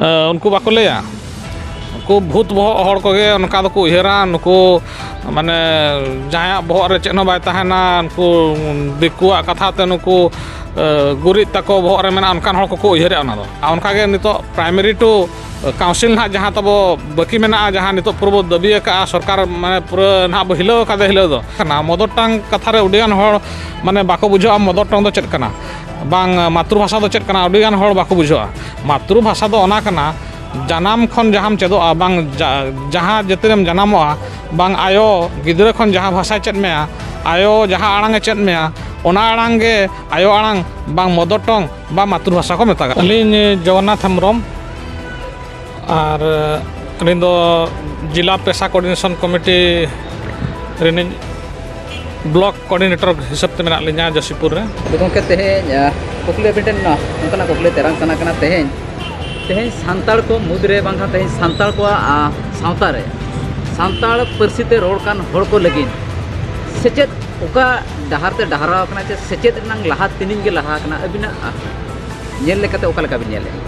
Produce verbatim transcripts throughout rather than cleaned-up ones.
ᱮ, ᱩᱱᱠᱩ ᱵᱟᱠᱚ ᱞᱟᱹᱭᱟ᱾ ᱩᱱᱠᱩ ᱵᱷᱩᱛ ᱵᱚᱦᱚᱜ ᱦᱚᱲ ᱠᱚᱜᱮ ᱚᱱᱠᱟ ᱫᱚᱠᱚ ᱩᱭᱦᱟᱹᱨᱟ᱾ ᱱᱩᱠᱩ ᱢᱟᱱᱮ ᱡᱟᱦᱟᱸᱭᱟᱜ ᱵᱚᱦᱚᱜ ᱨᱮ ᱪᱮᱫ ᱦᱚᱸ ᱵᱟᱭ ᱛᱟᱦᱮᱱᱟ, ᱩᱱᱠᱩ ᱫᱤᱠᱩᱣᱟᱜ ᱠᱟᱛᱷᱟ ᱛᱮ ᱱᱩᱠᱩ, ᱮ, ᱜᱩᱨᱤᱡ ᱛᱟᱠᱚ ᱵᱚᱦᱚᱜ ᱨᱮ ᱢᱮᱱᱟᱜᱼᱟ, ᱚᱱᱠᱟᱱ ᱦᱚᱲ ᱠᱚᱠᱚ ᱩᱭᱦᱟᱹᱨᱮᱜᱼᱟ ᱚᱱᱟ ᱫᱚ᱾ ᱟᱨ ᱚᱱᱠᱟᱜᱮ ᱱᱤᱛᱚᱜ primary to council ᱱᱟᱦᱟᱜ ᱡᱟᱦᱟᱸ ᱛᱟᱵᱚ ᱵᱟᱹᱠᱤ ᱢᱮᱱᱟᱜᱼᱟ, ᱡᱟᱦᱟᱸ ᱱᱤᱛᱚᱜ ᱯᱩᱨᱟᱹ ᱵᱚ ᱫᱟᱹᱵᱤ ᱟᱠᱟᱫᱼᱟ, ᱥᱚᱨᱠᱟᱨ ᱢᱟᱱᱮ ᱯᱩᱨᱟᱹ ᱱᱟᱦᱟᱜ ᱵᱚ ᱦᱤᱞᱟᱹᱣ ᱟᱠᱟᱫᱟ, ᱦᱤᱞᱟᱹᱣ ᱫᱚ ᱠᱟᱱᱟ᱾ Mother tongue ᱠᱟᱛᱷᱟ ᱨᱮ ᱟᱹᱰᱤᱜᱟᱱ ᱦᱚᱲ ᱢᱟᱱᱮ ᱵᱟᱠᱚ ᱵᱩᱡᱷᱟᱹᱣᱟ mother tongue ᱫᱚ ᱪᱮᱫ ᱠᱟᱱᱟ, ᱵᱟᱝ ᱢᱟᱛᱨᱩᱵᱷᱟᱥᱟ ᱫᱚ ᱪᱮᱫ ᱠᱟᱱᱟ, ᱟᱹᱰᱤᱜᱟᱱ ᱦᱚᱲ ᱵᱟᱠᱚ ᱵᱩᱡᱷᱟᱹᱣᱟ᱾ ᱢᱟᱛᱨᱩᱵᱷᱟᱥᱟ ᱫᱚ ᱚᱱᱟ ᱠᱟᱱᱟ, ᱡᱟᱱᱟᱢ ᱠᱷᱚᱱ ᱡᱟᱦᱟᱸᱢ ᱪᱮᱫᱚᱜᱼᱟ, ᱵᱟᱝ ᱡᱟ-, ᱡᱟᱦᱟᱸ ᱡᱟᱹᱛᱤ ᱨᱮᱢ ᱡᱟᱱᱟᱢᱚᱜᱼᱟ, ᱵᱟᱝ ᱟᱭᱳ ᱜᱤᱫᱽᱨᱟᱹ ᱠᱷᱚᱱ ᱡᱟᱦᱟᱸ ᱵᱷᱟᱥᱟᱭ ᱪᱮᱫ ᱢᱮᱭᱟ, ᱟᱭᱳ ᱡᱟᱦᱟᱸ ᱟᱲᱟᱝ ᱮ ᱪᱮᱫ ᱢᱮᱭᱟ, ᱚᱱᱟ ᱟᱲᱟᱝ ᱜᱮ ᱟᱭᱳ ᱟᱲᱟᱝ ᱵᱟᱝ mother tongue ᱵᱟ ᱢᱟᱛᱨᱩᱵᱷᱟᱥᱟ ᱠᱚ ᱢᱮᱛᱟᱜᱼᱟ᱾ ᱟᱹᱞᱤᱧ ᱡᱚᱜᱚᱱᱱᱟᱛᱷ ᱦᱮᱢᱵᱨᱚᱢ, ᱟᱨ ᱟᱹᱞᱤᱧ ᱫᱚ ᱡᱮᱞᱟ ᱯᱮᱥᱟ coordination committee ᱨᱤᱱᱤᱡ block coordinator ᱦᱤᱥᱟᱹᱵ ᱛᱮ ᱢᱮᱱᱟᱜ ᱞᱤᱧᱟ ᱡᱚᱥᱤᱯᱩᱨ ᱨᱮ᱾ ᱛᱚ ᱜᱚᱢᱠᱮ, ᱛᱮᱦᱮᱧ, ᱟ, ᱠᱩᱠᱞᱤ ᱟᱹᱵᱤᱱ ᱴᱷᱮᱱ ᱱᱚ-, ᱱᱚᱝᱠᱟᱱᱟᱜ ᱠᱩᱠᱞᱤ ᱛᱮᱨᱟᱝ ᱥᱟᱱᱟ ᱠᱟᱱᱟ᱾ ᱛᱮᱦᱮᱧ, ᱛᱮᱦᱮᱧ ᱥᱟᱱᱛᱟᱲ ᱠᱚ ᱢᱩᱫᱽᱨᱮ ᱵᱟᱝᱠᱷᱟᱱ ᱛᱮᱦᱮᱧ ᱥᱟᱱᱛᱟᱲ ᱠᱚᱣᱟᱜ, ᱟ, ᱥᱟᱶᱛᱟ ᱨᱮ ᱥᱟᱱᱛᱟᱲ ᱯᱟᱹᱨᱥᱤ ᱛᱮ ᱨᱚᱲ ᱠᱟᱱ ᱦᱚᱲ ᱠᱚ ᱞᱟᱹᱜᱤᱫ ᱥᱮᱪᱮᱫ ᱚᱠᱟ ᱰᱟᱦᱟᱨ ᱛᱮ ᱰᱟᱦᱨᱟᱣ ᱟᱠᱟᱱᱟ, ᱪᱮ ᱥᱮᱪᱮᱫ ᱨᱮᱱᱟᱜ ᱞᱟᱦᱟ ᱛᱤᱱᱟᱹᱧ ᱜᱮ ᱞᱟᱦᱟ ᱟᱠᱟᱱᱟ? ᱟᱹᱵᱤᱱᱟᱜ, ᱟ, ᱧᱮᱞ ᱞᱮᱠᱟᱛᱮ ᱚᱠᱟ ᱞᱮᱠᱟ ᱵᱤᱱ ᱧᱮᱞᱮᱫᱼᱟ?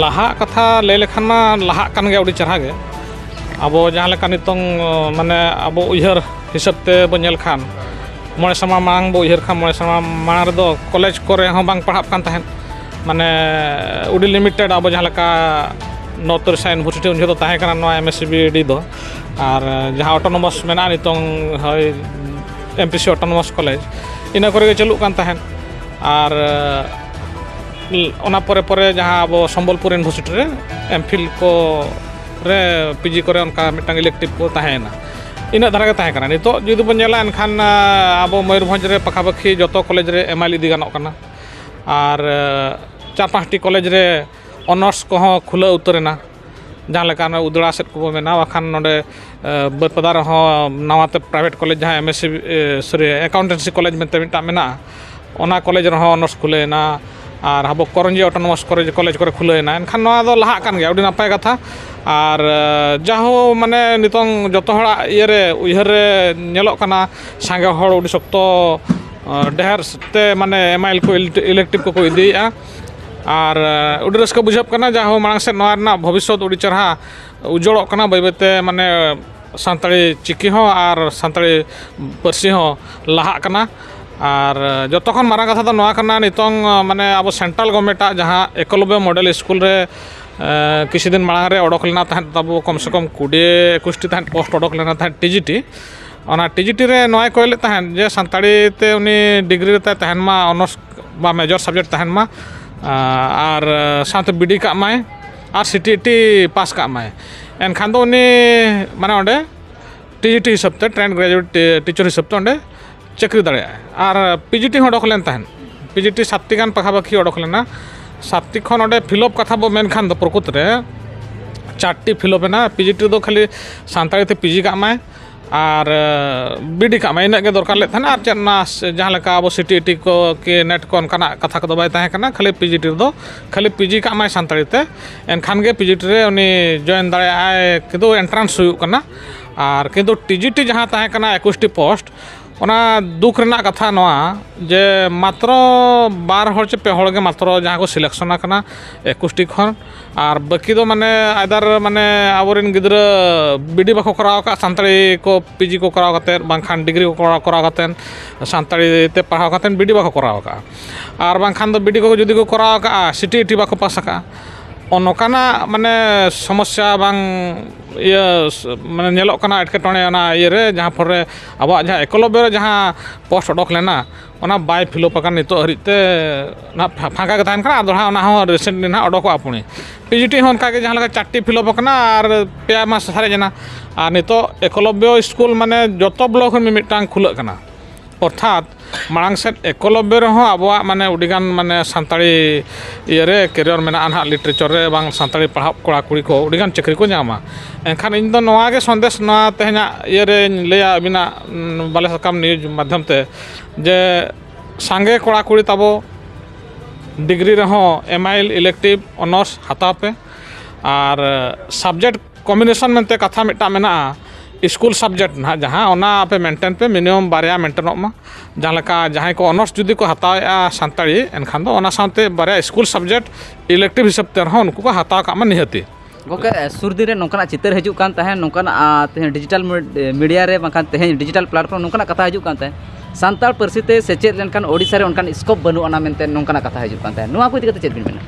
ᱞᱟᱦᱟᱜ ᱠᱟᱛᱷᱟ ᱞᱟᱹᱭ ᱞᱮᱠᱷᱟᱱ ᱢᱟ ᱞᱟᱦᱟᱜ ᱠᱟᱱ ᱜᱮᱭᱟ ᱟᱹᱰᱤ ᱪᱮᱦᱨᱟ ᱜᱮ᱾ ᱟᱵᱚ ᱡᱟᱦᱟᱸ ᱞᱮᱠᱟ ᱱᱤᱛᱚᱝ, ᱢᱟᱱᱮ, ᱟᱵᱚ ᱩᱭᱦᱟᱹᱨ ᱦᱤᱥᱟᱹᱵ ᱛᱮ ᱵᱚ ᱧᱮᱞ ᱠᱷᱟᱱ, ᱢᱚᱬᱮ ᱥᱮᱨᱢᱟ ᱢᱟᱲᱟᱝ ᱵᱚ ᱩᱭᱦᱟᱹᱨ ᱠᱷᱟᱱ, ᱢᱚᱬᱮ ᱥᱮᱨᱢᱟ ᱢᱟᱲᱟᱝ ᱨᱮᱫᱚ ᱠᱚᱞᱮᱡᱽ ᱠᱚᱨᱮ ᱦᱚᱸ ᱵᱟᱝ ᱯᱟᱲᱦᱟᱜ ᱠᱟᱱ ᱛᱟᱦᱮᱸᱫ᱾ ᱢᱟᱱᱮ, ᱟᱹᱰᱤ limited ᱟᱵᱚ ᱡᱟᱦᱟᱸ ᱞᱮᱠᱟ ᱱᱚ ᱛᱟᱹᱨᱤᱥᱟ university ᱩᱱ ᱡᱚᱦᱚᱜ ᱫᱚ ᱛᱟᱦᱮᱸ ᱠᱟᱱᱟ ᱱᱚᱣᱟ M S C B D ᱫᱚ᱾ ᱟᱨ ᱡᱟᱦᱟᱸ autonomous ᱢᱮᱱᱟᱜᱼᱟ ᱱᱤᱛᱚᱝ, ᱦᱳᱭ, M P C autonomous college, ᱤᱱᱟᱹ ᱠᱚᱨᱮ ᱜᱮ ᱪᱟᱹᱞᱩᱜ ᱠᱟᱱ ᱛᱟᱦᱮᱸᱫ᱾ ᱟᱨ ᱚᱱᱟ ᱯᱚᱨᱮ ᱯᱚᱨᱮ ᱡᱟᱦᱟᱸ ᱟᱵᱚ ᱥᱚᱢᱵᱚᱞᱯᱩᱨ university ᱨᱮ M.Phil ᱠᱚ ᱨᱮ, P G ᱠᱚᱨᱮ ᱚᱱᱠᱟ ᱢᱤᱫᱴᱟᱝ elective ᱠᱚ ᱛᱟᱦᱮᱸᱭᱮᱱᱟ᱾ ᱤᱱᱟᱹᱜ ᱫᱷᱟᱨᱟ ᱜᱮ ᱛᱟᱦᱮᱸ ᱠᱟᱱᱟ᱾ ᱱᱤᱛᱚᱜ ᱡᱩᱫᱤ ᱵᱚᱱ ᱧᱮᱞᱟ, ᱮᱱᱠᱷᱟᱱ, ᱟ, ᱟᱵᱚ ᱢᱚᱭᱩᱨᱵᱷᱚᱸᱡᱽ ᱨᱮ ᱯᱟᱠᱷᱟᱯᱟᱹᱠᱷᱤ ᱡᱚᱛᱚ ᱠᱚᱞᱮᱡᱽ ᱨᱮ ᱮᱢᱟᱭᱮᱞ ᱤᱫᱤ ᱜᱟᱱᱚᱜ ᱠᱟᱱᱟ᱾ ᱟᱨ, ᱟ, ᱪᱟᱨ ᱯᱟᱸᱪᱴᱤ ᱠᱚᱞᱮᱡᱽ ᱨᱮ ᱚᱱᱟᱨᱥ ᱠᱚᱦᱚᱸ ᱠᱷᱩᱞᱟᱹᱣ ᱩᱛᱟᱹᱨ ᱮᱱᱟ᱾ ᱡᱟᱦᱟᱸ ᱞᱮᱠᱟ ᱚᱱᱟ ᱩᱫᱽᱲᱟ ᱥᱮᱫ ᱠᱚᱵᱚ ᱢᱮᱱᱟ, ᱵᱟᱠᱷᱟᱱ ᱱᱚᱰᱮ, ᱟ, ᱵᱟᱹᱨᱯᱟᱫᱟ ᱨᱮᱦᱚᱸ ᱱᱟᱣᱟᱛᱮ private ᱠᱚᱞᱮᱡᱽ ᱡᱟᱦᱟᱸ M S C, ᱮ, sorry, accountancy ᱠᱚᱞᱮᱡᱽ ᱢᱮᱱᱛᱮ ᱢᱤᱫᱴᱟᱝ ᱢᱮᱱᱟᱜᱼᱟ, ᱚᱱᱟ ᱠᱚᱞᱮᱡᱽ ᱨᱮᱦᱚᱸ ᱚᱱᱟᱨᱥ ᱠᱷᱩᱞᱟᱹᱣᱮᱱᱟ᱾ ᱟᱨ ᱟᱵᱚ ᱠᱚᱨᱚᱧᱡᱤ autonomous ᱠᱚᱞᱮᱡᱽ, ᱠᱚᱞᱮᱡᱽ ᱠᱚᱨᱮ ᱠᱷᱩᱞᱟᱹᱣᱮᱱᱟ᱾ ᱮᱱᱠᱷᱟᱱ ᱱᱚᱣᱟ ᱫᱚ ᱞᱟᱦᱟᱜ ᱠᱟᱱ ᱜᱮᱭᱟ, ᱟᱹᱰᱤ ᱱᱟᱯᱟᱭ ᱠᱟᱛᱷᱟ᱾ ᱟᱨ, ᱮ, ᱡᱟᱦᱳ, ᱢᱟᱱᱮ, ᱱᱤᱛᱚᱝ ᱡᱚᱛᱚ ᱦᱚᱲᱟᱜ ᱤᱭᱟᱹᱨᱮ, ᱩᱭᱦᱟᱹᱨ ᱨᱮ ᱧᱮᱞᱚᱜ ᱠᱟᱱᱟ, ᱥᱟᱸᱜᱮ ᱦᱚᱲ ᱟᱹᱰᱤ ᱥᱚᱠᱛᱚ, ᱮ, ᱰᱷᱮᱨ ᱛᱮ, ᱢᱟᱱᱮ, ᱮᱢᱟᱭᱮᱞ ᱠᱚ, elective ᱠᱚᱠᱚ ᱤᱫᱤᱭᱮᱫᱼᱟ᱾ ᱟᱨ ᱟᱹᱰᱤ ᱨᱟᱹᱥᱠᱟᱹ ᱵᱩᱡᱷᱟᱹᱜ ᱠᱟᱱᱟ, ᱡᱟᱦᱳ ᱢᱟᱲᱟᱝ ᱥᱮᱫ ᱱᱚᱣᱟ ᱨᱮᱱᱟᱜ ᱵᱷᱚᱵᱤᱥᱥᱚᱛ ᱟᱹᱰᱤ ᱪᱮᱦᱨᱟ ᱩᱡᱚᱞᱚᱜ ᱠᱟᱱᱟ ᱵᱟᱹᱭ ᱵᱟᱹᱭᱛᱮ, ᱢᱟᱱᱮ ᱥᱟᱱᱛᱟᱲᱤ ᱪᱤᱠᱤ ᱦᱚᱸ ᱟᱨ ᱥᱟᱱᱛᱟᱲᱤ ᱯᱟᱹᱨᱥᱤ ᱦᱚᱸ ᱞᱟᱦᱟᱜ ᱠᱟᱱᱟ᱾ ᱟᱨ ᱡᱚᱛᱚ ᱠᱷᱚᱱ ᱢᱟᱨᱟᱝ ᱠᱟᱛᱷᱟ ᱫᱚ ᱱᱚᱣᱟ ᱠᱟᱱᱟ, ᱱᱤᱛᱚᱝ ᱢᱟᱱᱮ ᱟᱵᱚ ᱥᱮᱱᱴᱨᱟᱞ ᱜᱚᱵᱷᱚᱨᱱᱢᱮᱱᱴᱟᱜ ᱡᱟᱦᱟᱸ ᱮᱠᱞᱚᱵᱭᱚ ᱢᱚᱰᱮᱞ ᱥᱠᱩᱞ ᱨᱮ ᱮ, ᱠᱤᱪᱷᱩ ᱫᱤᱱ ᱢᱟᱲᱟᱝ ᱨᱮ ᱚᱰᱚᱠ ᱞᱮᱱᱟ ᱛᱟᱦᱮᱸᱫ ᱛᱟᱵᱚ, ᱠᱚᱢ ᱥᱮ ᱠᱚᱢ ᱠᱩᱲᱤ ᱮᱠᱩᱥᱴᱤ ᱛᱟᱦᱮᱸᱫ ᱯᱳᱥᱴ ᱚᱰᱚᱠ ᱞᱮᱱᱟ ᱛᱟᱦᱮᱸᱫ ᱴᱤᱡᱤᱴᱤ᱾ ᱚᱱᱟ ᱴᱤᱡᱤᱴᱤ ᱨᱮ ᱱᱚᱣᱟᱭ ᱠᱚᱭ ᱞᱮᱫ ᱛᱟᱦᱮᱸᱫ ᱡᱮ ᱥᱟᱱᱛᱟᱲᱤ ᱛᱮ ᱩᱱᱤ ᱰᱤᱜᱽᱨᱤ ᱨᱮ ᱛᱟᱭ ᱛᱟᱦᱮᱱ ᱢᱟ, ᱚᱱᱟᱨᱥ ᱵᱟ ᱢᱮᱡᱚᱨ ᱥᱟᱵᱡᱮᱠᱴ ᱛᱟᱦᱮᱱ ᱢᱟ, ᱟ, ᱟᱨ ᱥᱟᱶᱛᱮ ᱵᱤᱰᱤ ᱠᱟᱜ ᱢᱟᱭ ᱟᱨ ᱥᱤᱴᱤ ᱤᱴᱤ ᱯᱟᱥ ᱠᱟᱜ ᱢᱟᱭ᱾ ᱮᱱᱠᱷᱟᱱ ᱫᱚ ᱩᱱᱤ ᱢᱟᱱᱮ ᱚᱸᱰᱮ ᱴᱤᱡᱤᱴᱤ ᱦᱤᱥᱟᱹᱵ ᱛᱮ, ᱴᱨᱮᱱᱰ ᱜᱨᱮᱡᱩᱭᱮᱴ ᱴᱤᱪᱟᱨ ᱦᱤᱥᱟᱹᱵ ᱛᱮ ᱚᱸᱰᱮ ᱪᱟᱹᱠᱨᱤ ᱫᱟᱲᱮᱭᱟᱜᱼᱟᱭ᱾ ᱟᱨ ᱯᱤᱡᱤᱴᱤ ᱦᱚᱸ ᱚᱰᱚᱠ ᱞᱮᱱ ᱛᱟᱦᱮᱸᱫ, ᱯᱤᱡᱤᱴᱤ ᱥᱟᱛᱴᱤ ᱜᱟᱱ ᱯᱟᱠᱷᱟᱯᱟᱠᱷᱤ ᱚᱰᱚᱠ ᱞᱮᱱᱟ᱾ ᱥᱟᱛᱴᱤ ᱠᱷᱚᱱ ᱚᱸᱰᱮ ᱯᱷᱤᱞᱚᱯ ᱠᱟᱛᱷᱟ ᱵᱚ ᱢᱮᱱᱠᱷᱟᱱ ᱫᱚ ᱯᱨᱚᱠᱩᱛ ᱨᱮ ᱪᱟᱨᱴᱤ ᱯᱷᱤᱞᱚᱯ ᱮᱱᱟ᱾ ᱯᱤᱡᱤᱴᱤ ᱫᱚ ᱠᱷᱟᱹᱞᱤ ᱥᱟᱱᱛᱟᱲᱤ ᱛᱮ ᱯᱤᱡᱤ ᱠᱟᱜ ᱢᱟᱭ ᱟᱨ ᱵᱤᱰᱤ ᱠᱟᱜ ᱢᱟᱭ, ᱤᱱᱟᱹᱜ ᱜᱮ ᱫᱚᱨᱠᱟᱨ ᱞᱮᱫ ᱛᱟᱦᱮᱱᱟ᱾ ᱟᱨ ᱪᱮᱫ ᱚᱱᱟ ᱡᱟᱦᱟᱸ ᱞᱮᱠᱟ ᱟᱵᱚ ᱥᱤᱴᱤ ᱤᱴᱤ ᱠᱚ ᱠᱤ ᱱᱮᱴ ᱠᱚ ᱚᱱᱠᱟᱱᱟᱜ ᱠᱟᱛᱷᱟ ᱠᱚᱫᱚ ᱵᱟᱭ ᱛᱟᱦᱮᱸ ᱠᱟᱱᱟ, ᱠᱷᱟᱹᱞᱤ ᱯᱤᱡᱤᱴᱤ ᱨᱮᱫᱚ ᱠᱷᱟᱹᱞᱤ ᱯᱤᱡᱤ ᱠᱟᱜ ᱢᱟᱭ ᱥᱟᱱᱛᱟᱲᱤ ᱛᱮ, ᱮᱱᱠᱷᱟᱱ ᱜᱮ ᱯᱤᱡᱤᱴᱤ ᱨᱮ ᱩᱱᱤ ᱡᱚᱭᱮᱱ ᱫᱟᱲᱮᱭᱟᱜᱼᱟᱭ᱾ ᱠᱤᱱᱛᱩ ᱮᱱᱴᱨᱟᱱᱥ ᱦᱩᱭᱩᱜ ᱠᱟᱱᱟ᱾ ᱟᱨ ᱠᱤᱱᱛᱩ ᱴᱤᱡᱤᱴᱤ ᱡᱟᱦᱟᱸ ᱛᱟᱦᱮᱸ ᱠᱟᱱᱟ ᱮᱠᱩᱥᱴᱤ ᱯᱳᱥᱴ, ᱚᱱᱟ ᱫᱩᱠ ᱨᱮᱱᱟᱜ ᱠᱟᱛᱷᱟ ᱱᱚᱣᱟ ᱡᱮ ᱢᱟᱛᱨᱚ ᱵᱟᱨ ᱦᱚᱲ ᱪᱮ ᱯᱮ ᱦᱚᱲ ᱜᱮ ᱢᱟᱛᱨᱚ ᱡᱟᱦᱟᱸ ᱠᱚ ᱥᱤᱞᱮᱠᱥᱚᱱ ᱟᱠᱟᱱᱟ ᱮᱠᱩᱥᱴᱤ ᱠᱷᱚᱱ, ᱟᱨ ᱵᱟᱹᱠᱤ ᱫᱚ ᱢᱟᱱᱮ ᱟᱭᱫᱟᱨ ᱢᱟᱱᱮ ᱟᱵᱚᱨᱮᱱ ᱜᱤᱫᱽᱨᱟᱹ ᱵᱤᱰᱤ ᱵᱟᱠᱚ ᱠᱚᱨᱟᱣ ᱟᱠᱟᱫ, ᱥᱟᱱᱛᱟᱲᱤ ᱠᱚ ᱯᱤᱡᱤ ᱠᱚ ᱠᱚᱨᱟᱣ ᱠᱟᱛᱮᱫ, ᱵᱟᱝᱠᱷᱟᱱ ᱰᱤᱜᱽᱨᱤ ᱠᱚ ᱠᱚᱨᱟᱣ, ᱠᱚᱨᱟᱣ ᱠᱟᱛᱮᱫ ᱥᱟᱱᱛᱟᱲᱤ ᱛᱮ ᱯᱟᱲᱦᱟᱣ ᱠᱟᱛᱮᱫ ᱵᱤᱰᱤ ᱵᱟᱠᱚ ᱠᱚᱨᱟᱣ ᱟᱠᱟᱫᱼᱟ᱾ ᱟᱨ ᱵᱟᱝᱠᱷᱟᱱ ᱫᱚ ᱵᱤᱰᱤ ᱠᱚ ᱡᱩᱫᱤ ᱠᱚ ᱠᱚᱨᱟᱣ ᱟᱠᱟᱫᱼᱟ, ᱥᱤᱴᱤ ᱤᱴᱤ ᱵᱟᱠᱚ ᱯᱟᱥ ᱟᱠᱟᱫᱼᱟ, ᱚ, ᱱᱚᱝᱠᱟᱱᱟᱜ ᱢᱟᱱᱮ ᱥᱚᱢᱚᱥᱥᱟ ᱵᱟᱝ ᱤᱭᱟᱹ ᱥ-, ᱢᱟᱱᱮ ᱧᱮᱞᱚᱜ ᱠᱟᱱᱟ ᱮᱴᱠᱮᱴᱚᱬᱮ ᱚᱱᱟ ᱤᱭᱟᱹ ᱨᱮ, ᱡᱟᱦᱟᱸ ᱯᱚᱨᱮ ᱟᱵᱚᱣᱟᱜ ᱡᱟᱦᱟᱸ ᱮᱠᱞᱚᱵᱭᱚ ᱨᱮ ᱡᱟᱦᱟᱸ ᱯᱳᱥᱴ ᱚᱰᱚᱠ ᱞᱮᱱᱟ, ᱚᱱᱟ ᱵᱟᱭ ᱯᱷᱤᱞᱚᱯ ᱟᱠᱟᱱ, ᱱᱤᱛᱚᱜ ᱦᱟᱹᱨᱤᱡ ᱛᱮ ᱱᱟᱦᱟᱜ ᱯᱷᱟ-, ᱯᱷᱟᱸᱠᱟ ᱜᱮ ᱛᱟᱦᱮᱱ ᱠᱟᱱᱟ᱾ ᱟᱫᱚ ᱦᱟᱸᱜ ᱚᱱᱟ ᱦᱚᱸ ᱨᱤᱥᱮᱱᱴᱞᱤ ᱱᱟᱦᱟᱜ ᱚᱰᱚᱠᱚᱜᱼᱟ ᱯᱩᱬᱮ᱾ ᱯᱤᱡᱤᱴᱤ ᱦᱚᱸ ᱚᱱᱠᱟ ᱜᱮ ᱡᱟᱦᱟᱸ ᱞᱮᱠᱟ ᱪᱟᱨᱴᱤ ᱯᱷᱤᱞᱚᱯ ᱟᱠᱟᱱᱟ ᱟᱨ ᱯᱮᱭᱟ ᱢᱟᱥ ᱥᱟᱨᱮᱡ ᱮᱱᱟ᱾ ᱟᱨ ᱱᱤᱛᱚᱜ ᱮᱠᱞᱚᱵᱭᱚ ᱥᱠᱩᱞ ᱢᱟᱱᱮ ᱡᱚᱛᱚ ᱵᱞᱚᱠ ᱨᱮ ᱢᱤᱫᱴᱟᱝ ᱠᱷᱩᱞᱟᱹᱜ ᱠᱟᱱᱟ᱾ ᱚᱨᱛᱷᱟᱛ ᱢᱟᱲᱟᱝ ᱥᱮᱫ ᱮᱠᱞᱚᱵᱭᱚ ᱨᱮᱦᱚᱸ ᱟᱵᱚᱣᱟᱜ ᱢᱟᱱᱮ ᱟᱹᱰᱤᱜᱟᱱ ᱢᱟᱱᱮ ᱥᱟᱱᱛᱟᱲᱤ ᱤᱭᱟᱹᱨᱮ ᱠᱮᱨᱤᱭᱟᱨ ᱢᱮᱱᱟᱜᱼᱟ ᱱᱟᱦᱟᱜ, ᱞᱤᱴᱟᱨᱮᱪᱟᱨ ᱨᱮ ᱵᱟᱝ ᱥᱟᱱᱛᱟᱲᱤ ᱯᱟᱲᱦᱟᱜ ᱠᱚᱲᱟ ᱠᱩᱲᱤ ᱠᱚ ᱟᱹᱰᱤᱜᱟᱱ ᱪᱟᱹᱠᱨᱤ ᱠᱚ ᱧᱟᱢᱟ᱾ ᱮᱱᱠᱷᱟᱱ ᱤᱧ ᱫᱚ ᱱᱚᱣᱟ ᱜᱮ ᱥᱚᱱᱫᱮᱥ ᱱᱚᱣᱟ ᱛᱮᱦᱮᱧᱟᱜ ᱤᱭᱟᱹᱨᱮᱧ ᱞᱟᱹᱭᱟ ᱟᱹᱵᱤᱱᱟᱜ, ᱩᱸ, ᱵᱟᱞᱮ ᱥᱟᱠᱟᱢ ᱱᱤᱭᱩᱡᱽ ᱢᱟᱫᱽᱫᱷᱚᱢ ᱛᱮ ᱡᱮ ᱥᱟᱸᱜᱮ ᱠᱚᱲᱟ ᱠᱩᱲᱤ ᱛᱟᱵᱚ ᱰᱤᱜᱽᱨᱤ ᱨᱮᱦᱚᱸ ᱮᱢ ᱟᱭ ᱮᱞ ᱤᱞᱮᱠᱴᱤᱵᱷ ᱚᱱᱟᱨᱥ ᱦᱟᱛᱟᱣ ᱯᱮ᱾ ᱟᱨ ᱥᱟᱵᱡᱮᱠᱴ ᱠᱚᱢᱵᱤᱱᱮᱥᱚᱱ ᱢᱮᱱᱛᱮ ᱠᱟᱛᱷᱟ ᱢᱤᱫᱴᱟᱝ ᱢᱮᱱᱟᱜᱼᱟ, ᱥᱠᱩᱞ ᱥᱟᱵᱽᱡᱮᱠᱴ ᱱᱟᱦᱟᱜ ᱡᱟᱦᱟᱸ, ᱚᱱᱟ ᱟᱯᱮ ᱢᱮᱱᱴᱮᱱ ᱯᱮ, ᱢᱤᱱᱤᱢᱟᱢ ᱵᱟᱨᱭᱟ ᱢᱮᱱᱴᱮᱱᱚᱜ ᱢᱟ᱾ ᱡᱟᱦᱟᱸ ᱞᱮᱠᱟ ᱡᱟᱦᱟᱸᱭ ᱠᱚ ᱚᱱᱟᱨᱥ ᱡᱩᱫᱤ ᱠᱚ ᱦᱟᱛᱟᱣᱮᱫᱼᱟ ᱥᱟᱱᱛᱟᱲᱤ, ᱮᱱᱠᱷᱟᱱ ᱫᱚ ᱚᱱᱟ ᱥᱟᱶᱛᱮ ᱵᱟᱨᱭᱟ ᱥᱠᱩᱞ ᱥᱟᱵᱽᱡᱮᱠᱴ ᱤᱞᱮᱠᱴᱤᱵᱷ ᱦᱤᱥᱟᱹᱵ ᱛᱮ ᱨᱮᱦᱚᱸ ᱩᱱᱠᱩ ᱠᱚ ᱦᱟᱛᱟᱣ ᱠᱟᱜ ᱢᱟ ᱱᱤᱦᱟᱹᱛᱤ᱾ ᱜᱚᱢᱠᱮ, ᱥᱩᱨ ᱫᱤᱱ ᱨᱮ ᱱᱚᱝᱠᱟᱱᱟᱜ ᱪᱤᱛᱟᱹᱨ ᱦᱤᱡᱩᱜ ᱠᱟᱱ ᱛᱟᱦᱮᱸᱫ, ᱱᱚᱝᱠᱟᱱᱟᱜ, ᱟ, ᱛᱮᱦᱮᱧ ᱰᱤᱡᱤᱴᱟᱞ ᱢᱤᱰ-, ᱢᱤᱰᱤᱭᱟ ᱨᱮ ᱵᱟᱝᱠᱷᱟᱱ ᱛᱮᱦᱮᱧ ᱰᱤᱡᱤᱴᱟᱞ ᱯᱞᱟᱴᱯᱷᱚᱨᱢ ᱱᱚᱝᱠᱟᱱᱟᱜ ᱠᱟᱛᱷᱟ ᱦᱤᱡᱩᱜ ᱠᱟᱱ ᱛᱟᱦᱮᱸᱫ, ᱥᱟᱱᱛᱟᱲ ᱯᱟᱹᱨᱥᱤ ᱛᱮ ᱥᱮᱪᱮᱫ ᱞᱮᱱᱠᱷᱟᱱ ᱳᱰᱤᱥᱟ ᱨᱮ ᱚᱱᱠᱟᱱ ᱥᱠᱳᱯ ᱵᱟᱹᱱᱩᱜ ᱟᱱᱟ ᱢᱮᱱᱛᱮ ᱱᱚᱝᱠᱟᱱᱟᱜ ᱠᱟᱛᱷᱟ ᱦᱤᱡᱩᱜ ᱠᱟᱱ ᱛᱟᱦᱮᱸᱫ᱾ ᱱᱚᱣᱟ ᱠᱚ ᱤᱫᱤ ᱠᱟᱛᱮ ᱪᱮᱫ ᱵᱤᱱ ᱢᱮᱱᱟ?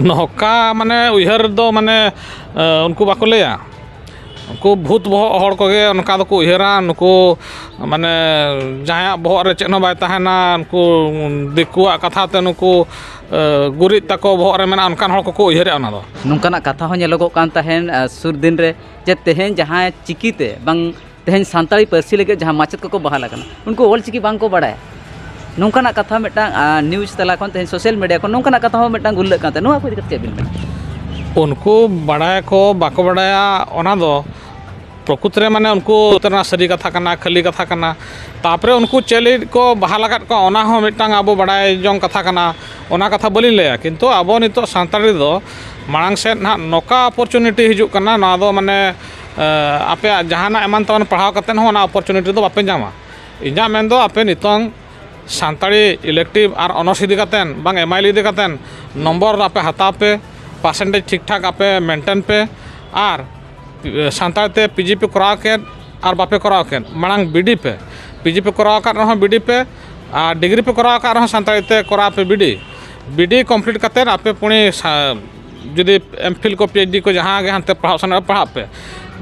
ᱱᱚᱝᱠᱟ ᱢᱟᱱᱮ ᱩᱭᱦᱟᱹᱨ ᱫᱚ ᱢᱟᱱᱮ, ᱮ, ᱩᱱᱠᱩ ᱵᱟᱠᱚ ᱞᱟᱹᱭᱟ, ᱩᱱᱠᱩ ᱵᱷᱩᱛ ᱵᱚᱦᱚᱜ ᱦᱚᱲ ᱠᱚᱜᱮ ᱚᱱᱠᱟ ᱫᱚᱠᱚ ᱩᱭᱦᱟᱹᱨᱟ᱾ ᱱᱩᱠᱩ ᱢᱟᱱᱮ ᱡᱟᱦᱟᱸᱭᱟᱜ ᱵᱚᱦᱚᱜ ᱨᱮ ᱪᱮᱫ ᱦᱚᱸ ᱵᱟᱭ ᱛᱟᱦᱮᱱᱟ, ᱩᱱᱠᱩ ᱫᱤᱠᱩᱣᱟᱜ ᱠᱟᱛᱷᱟ ᱛᱮ ᱱᱩᱠᱩ, ᱮ, ᱜᱩᱨᱤᱡ ᱛᱟᱠᱚ ᱵᱚᱦᱚᱜ ᱨᱮ ᱢᱮᱱᱟᱜᱼᱟ, ᱚᱱᱠᱟᱱ ᱦᱚᱲ ᱠᱚᱠᱚ ᱩᱭᱦᱟᱹᱨᱮᱜᱼᱟ ᱚᱱᱟ ᱫᱚ᱾ ᱱᱚᱝᱠᱟᱱᱟᱜ ᱠᱟᱛᱷᱟ ᱦᱚᱸ ᱧᱮᱞᱚᱜᱚᱜ ᱠᱟᱱ ᱛᱟᱦᱮᱱ, ᱟ, ᱥᱩᱨ ᱫᱤᱱ ᱨᱮ, ᱡᱮ ᱛᱮᱦᱮᱧ ᱡᱟᱦᱟᱸᱭ ᱪᱤᱠᱤ ᱛᱮ ᱵᱟᱝ, ᱛᱮᱦᱮᱧ ᱥᱟᱱᱛᱟᱲᱤ ᱯᱟᱹᱨᱥᱤ ᱞᱟᱹᱜᱤᱫ ᱡᱟᱦᱟᱸ ᱢᱟᱪᱮᱫ ᱠᱚᱠᱚ ᱵᱟᱦᱟᱞ ᱟᱠᱟᱱᱟ, ᱩᱱᱠᱩ ᱚᱞ ᱪᱤᱠᱤ ᱵᱟᱝ ᱠᱚ ᱵᱟᱲᱟᱭᱟ᱾ ᱱᱚᱝᱠᱟᱱᱟᱜ ᱠᱟᱛᱷᱟ ᱢᱤᱫᱴᱟᱝ, ᱟ, ᱱᱤᱭᱩᱡᱽ ᱛᱟᱞᱟ ᱠᱷᱚᱱ, ᱛᱮᱦᱮᱧ ᱥᱳᱥᱟᱞ ᱢᱤᱰᱤᱭᱟ ᱠᱷᱚᱱ ᱱᱚᱝᱠᱟᱱᱟᱜ ᱠᱟᱛᱷᱟ ᱦᱚᱸ ᱢᱤᱫᱴᱟᱝ ᱩᱞᱞᱮᱠᱷ ᱠᱟᱱ ᱛᱟᱦᱮᱸᱫ᱾ ᱱᱚᱣᱟ ᱠᱚ ᱤᱫᱤ ᱠᱟᱛᱮ ᱪᱮᱫ ᱵᱤᱱ ᱢᱮᱱᱟ? ᱩᱱᱠᱩ ᱵᱟᱲᱟᱭᱟᱠᱚ ᱵᱟᱠᱚ ᱵᱟᱲᱟᱭᱟ, ᱚᱱᱟ ᱫᱚ ᱯᱨᱚᱠᱨᱤᱛᱤ ᱨᱮ ᱢᱟᱱᱮ ᱩᱱᱠᱩ ᱩᱛᱟᱹᱨ ᱨᱮᱱᱟᱜ ᱥᱟᱹᱨᱤ ᱠᱟᱛᱷᱟ ᱠᱟᱱᱟ, ᱠᱷᱟᱹᱞᱤ ᱠᱟᱛᱷᱟ ᱠᱟᱱᱟ᱾ ᱛᱟᱯᱚᱨᱮ ᱩᱱᱠᱩ ᱪᱮᱫ ᱞᱟᱹᱜᱤᱫ ᱠᱚ ᱵᱟᱦᱟᱞ ᱟᱠᱟᱫ ᱠᱚᱣᱟ, ᱚᱱᱟ ᱦᱚᱸ ᱢᱤᱫᱴᱟᱝ ᱟᱵᱚ ᱵᱟᱲᱟᱭ ᱡᱚᱝ ᱠᱟᱛᱷᱟ ᱠᱟᱱᱟ᱾ ᱚᱱᱟ ᱠᱟᱛᱷᱟ ᱵᱟᱹᱞᱤᱧ ᱞᱟᱹᱭᱟ, ᱠᱤᱱᱛᱩ ᱟᱵᱚ ᱱᱤᱛᱚᱜ ᱥᱟᱱᱛᱟᱲᱤ ᱫᱚ ᱢᱟᱲᱟᱝ ᱥᱮᱫ ᱱᱟᱦᱟᱜ ᱱᱚᱝᱠᱟ ᱚᱯᱚᱨᱪᱩᱱᱤᱴᱤ ᱦᱤᱡᱩᱜ ᱠᱟᱱᱟ, ᱱᱚᱣᱟ ᱫᱚ ᱢᱟᱱᱮ, ᱮ, ᱟᱯᱮᱭᱟᱜ ᱡᱟᱦᱟᱱᱟᱜ ᱮᱢᱟᱱ ᱛᱮᱢᱟᱱ ᱯᱟᱲᱦᱟᱣ ᱠᱟᱛᱮᱫ ᱦᱚᱸ ᱚᱱᱟ ᱚᱯᱚᱨᱪᱩᱱᱤᱴᱤ ᱫᱚ ᱵᱟᱯᱮ ᱧᱟᱢᱟ᱾ ᱤᱧᱟᱹᱜ ᱢᱮᱱ ᱫᱚ ᱟᱯᱮ ᱱᱤᱛᱚᱝ ᱥᱟᱱᱛᱟᱲᱤ ᱤᱞᱮᱠᱴᱤᱵᱷ ᱟᱨ ᱚᱱᱟᱨᱥ ᱤᱫᱤ ᱠᱟᱛᱮᱫ, ᱵᱟᱝ ᱮᱢ ᱟᱭ ᱮᱞ ᱤᱫᱤ ᱠᱟᱛᱮᱫ ᱱᱚᱢᱵᱚᱨ ᱟᱯᱮ ᱦᱟᱛᱟᱣ ᱯᱮ, ᱯᱟᱨᱥᱮᱱᱴᱮᱡᱽ ᱴᱷᱤᱠ ᱴᱷᱟᱠ ᱟᱯᱮ ᱢᱮᱱᱴᱮᱱ ᱯᱮ, ᱟᱨ ᱥᱟᱱᱛᱟᱲᱤ ᱛᱮ ᱯᱤ ᱡᱤ ᱯᱮ ᱠᱚᱨᱟᱣ ᱠᱮᱫ ᱟᱨ ᱵᱟᱯᱮ ᱠᱚᱨᱟᱣ ᱠᱮᱫ, ᱢᱟᱲᱟᱝ ᱵᱤ ᱰᱤ ᱯᱮ, ᱯᱤ ᱡᱤ ᱯᱮ ᱠᱚᱨᱟᱣ ᱟᱠᱟᱫ ᱨᱮᱦᱚᱸ ᱵᱤ ᱰᱤ ᱯᱮ, ᱟᱨ ᱰᱤᱜᱽᱨᱤ ᱯᱮ ᱠᱚᱨᱟᱣ ᱟᱠᱟᱫ ᱨᱮᱦᱚᱸ ᱥᱟᱱᱛᱟᱲᱤ ᱛᱮ ᱠᱚᱨᱟᱣ ᱯᱮ B D. B D complete ᱠᱟᱛᱮᱫ ᱟᱯᱮ ᱯᱩᱬᱤ ᱥᱟ-, ᱡᱩᱫᱤ ᱮᱢ ᱯᱷᱤᱞ ᱠᱚ, ᱯᱤ ᱮᱭᱤᱪ ᱰᱤ ᱠᱚ, ᱡᱟᱦᱟᱸ ᱜᱮ ᱦᱟᱱᱛᱮ ᱯᱟᱲᱦᱟᱜ ᱥᱟᱱᱟ ᱯᱟᱲᱦᱟᱜ ᱯᱮ᱾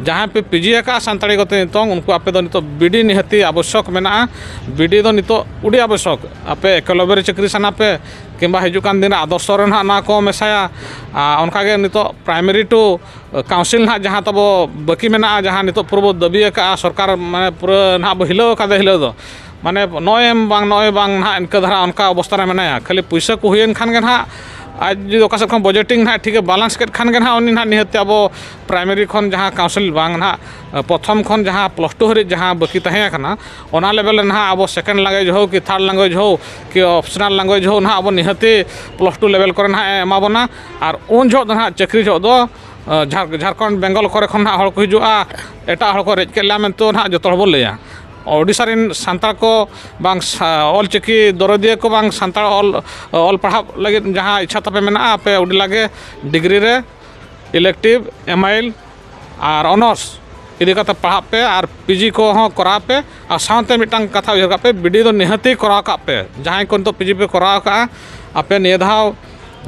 ᱡᱟᱦᱟᱸᱭ ᱯᱮ ᱯᱤ ᱡᱤ ᱟᱠᱟᱫᱼᱟ ᱥᱟᱱᱛᱟᱲᱤ ᱠᱚᱛᱮ ᱱᱤᱛᱚᱝ, ᱩᱱᱠᱩ ᱟᱯᱮ ᱫᱚ ᱱᱤᱛᱚᱜ ᱵᱤ ᱰᱤ ᱱᱤᱦᱟᱹᱛᱤ ᱟᱵᱚᱥᱭᱚᱠ ᱢᱮᱱᱟᱜᱼᱟ᱾ ᱵᱤ ᱰᱤ ᱫᱚ ᱱᱤᱛᱚᱜ ᱟᱹᱰᱤ ᱟᱵᱚᱥᱭᱚᱠ᱾ ᱟᱯᱮ ᱮᱠᱞᱚᱵᱽᱭᱚ ᱨᱮ ᱪᱟᱹᱠᱨᱤ ᱥᱟᱱᱟ ᱯᱮ, ᱠᱤᱝᱵᱟ ᱦᱤᱡᱩᱜ ᱠᱟᱱ ᱫᱤᱱ ᱨᱮ ᱟᱫᱚᱨᱥᱚ ᱨᱮ ᱱᱟᱦᱟᱜ ᱱᱚᱣᱟ ᱠᱚ ᱢᱮᱥᱟᱭᱟ᱾ ᱟᱨ ᱚᱱᱠᱟᱜᱮ ᱱᱤᱛᱚᱜ ᱯᱨᱟᱭᱢᱟᱨᱤ ᱴᱩ ᱠᱟᱣᱩᱱᱥᱤᱞ ᱱᱟᱦᱟᱜ ᱡᱟᱦᱟᱸ ᱛᱟᱵᱚ ᱵᱟᱹᱠᱤ ᱢᱮᱱᱟᱜᱼᱟ, ᱡᱟᱦᱟᱸ ᱱᱤᱛᱚᱜ ᱯᱩᱨᱟᱹ ᱵᱚ ᱫᱟᱹᱵᱤ ᱟᱠᱟᱫᱼᱟ ᱥᱚᱨᱠᱟᱨ, ᱢᱟᱱᱮ ᱯᱩᱨᱟᱹ ᱱᱟᱦᱟᱜ ᱵᱚ ᱦᱤᱞᱟᱹᱣ ᱟᱠᱟᱫᱟ ᱦᱤᱞᱟᱹᱣ ᱫᱚ, ᱢᱟᱱᱮ ᱱᱚᱜᱼᱚᱭ ᱮᱢ ᱵᱟᱝ, ᱱᱚᱜᱼᱚᱭ ᱵᱟᱝ ᱱᱟᱦᱟᱜ ᱤᱱᱠᱟᱹ ᱫᱷᱟᱨᱟ ᱚᱱᱠᱟ ᱚᱵᱚᱥᱛᱟ ᱨᱮ ᱢᱮᱱᱟᱭᱟ᱾ ᱠᱷᱟᱹᱞᱤ ᱯᱩᱭᱥᱟᱹ ᱠᱚ ᱦᱩᱭᱮᱱ ᱠᱷᱟᱱ ᱜᱮ ᱱᱟᱦᱟᱜ ᱟᱡ ᱡᱩᱫᱤ ᱚᱠᱟ ᱥᱮᱫ ᱠᱷᱚᱱ ᱵᱟᱡᱮᱴᱤᱝ ᱱᱟᱦᱟᱜ ᱴᱷᱤᱠᱮ ᱵᱟᱞᱟᱱᱥ ᱠᱮᱫ ᱠᱷᱟᱱ ᱜᱮ ᱱᱟᱦᱟᱜ ᱩᱱᱤ ᱱᱟᱦᱟᱜ ᱱᱤᱦᱟᱹᱛ ᱛᱮ ᱟᱵᱚ ᱯᱨᱟᱭᱢᱟᱨᱤ ᱠᱷᱚᱱ ᱡᱟᱦᱟᱸ ᱠᱟᱣᱩᱱᱥᱤᱞ ᱵᱟᱝ ᱱᱟᱦᱟᱜ ᱯᱨᱚᱛᱷᱚᱢ ᱠᱷᱚᱱ ᱡᱟᱦᱟᱸ ᱯᱞᱟᱥ ᱴᱩ ᱦᱟᱹᱨᱤᱡ ᱡᱟᱦᱟᱸ ᱵᱟᱹᱠᱤ ᱛᱟᱦᱮᱸ ᱟᱠᱟᱱᱟ, ᱚᱱᱟ ᱞᱮᱵᱮᱞ ᱨᱮ ᱱᱟᱦᱟᱜ ᱟᱵᱚ ᱥᱮᱠᱮᱱᱰ ᱞᱮᱝᱜᱩᱭᱮᱡᱽ ᱦᱳᱠ ᱠᱤ ᱛᱷᱟᱨᱰ ᱞᱮᱝᱜᱩᱭᱮᱡᱽ ᱦᱳᱠ ᱠᱤ ᱚᱯᱥᱚᱱᱟᱞ ᱞᱮᱝᱜᱩᱭᱮᱡᱽ ᱦᱳᱠ ᱱᱟᱦᱟᱜ ᱟᱵᱚ ᱱᱤᱦᱟᱹᱛᱤ ᱯᱞᱟᱥ ᱴᱩ ᱞᱮᱵᱮᱞ ᱠᱚᱨᱮ ᱱᱟᱦᱟᱜ ᱮ ᱮᱢᱟ ᱵᱚᱱᱟ᱾ ᱟᱨ ᱩᱱ ᱡᱚᱦᱚᱜ ᱫᱚ ᱱᱟᱦᱟᱜ ᱪᱟᱹᱠᱨᱤ ᱡᱚᱦᱚᱜ ᱫᱚ ᱡᱷᱟᱲ- ᱡᱷᱟᱲᱠᱷᱚᱸᱰ ᱵᱮᱝᱜᱚᱞ ᱠᱚᱨᱮ ᱠᱷᱚᱱ ᱱᱟᱦᱟᱜ ᱦᱚᱲ ᱠᱚ ᱦᱤᱡᱩᱜᱼᱟ, ᱮᱴᱟᱜ ᱦᱚᱲ ᱠᱚ ᱨᱮᱡ ᱠᱮᱫ ᱞᱮᱭᱟ ᱢᱮᱱᱛᱮ ᱱᱟᱦᱟᱜ ᱡᱚᱛᱚ ᱦᱚᱲ ᱵᱚᱱ ᱞᱟᱹᱭᱟ᱾ ᱳᱰᱤᱥᱟ ᱨᱮᱱ ᱥᱟᱱᱛᱟᱲ ᱠᱚ ᱵᱟᱝ ᱥᱟ- ᱚᱞ ᱪᱤᱠᱤ ᱫᱚᱨᱚᱫᱤᱭᱟᱹ ᱠᱚ ᱵᱟᱝ ᱥᱟᱱᱛᱟᱲ ᱚᱞ ᱚᱞ ᱯᱟᱲᱦᱟᱜ ᱞᱟᱹᱜᱤᱫ ᱡᱟᱦᱟᱸ ᱤᱪᱪᱷᱟ ᱛᱟᱯᱮ ᱢᱮᱱᱟᱜᱼᱟ, ᱟᱯᱮ ᱩᱰᱤ ᱞᱟᱜᱮ ᱰᱤᱜᱽᱨᱤ ᱨᱮ ᱤᱞᱮᱠᱴᱤᱵᱷ, ᱮᱢᱟᱭᱤᱞ ᱟᱨ ᱚᱱᱟᱨᱥ ᱤᱫᱤ ᱠᱟᱛᱮ ᱯᱟᱲᱦᱟᱜ ᱯᱮ ᱟᱨ ᱯᱤᱡᱤ ᱠᱚᱦᱚᱸ ᱠᱚᱨᱟᱣ ᱯᱮ᱾ ᱟᱨ ᱥᱟᱶᱛᱮ ᱢᱤᱫᱴᱟᱝ ᱠᱟᱛᱷᱟ ᱩᱭᱦᱟᱹᱨ ᱠᱟᱜ ᱯᱮ, ᱵᱤᱰᱤ ᱫᱚ ᱱᱤᱦᱟᱹᱛᱤ ᱠᱚᱨᱟᱣ ᱠᱟᱜ ᱯᱮ᱾ ᱡᱟᱦᱟᱸᱭ ᱠᱚ ᱱᱤᱛᱚᱜ ᱯᱤᱡᱤ ᱯᱮ ᱠᱚᱨᱟᱣ ᱠᱟᱜᱼᱟ, ᱟᱯᱮ ᱱᱤᱭᱟᱹ ᱫᱷᱟᱣ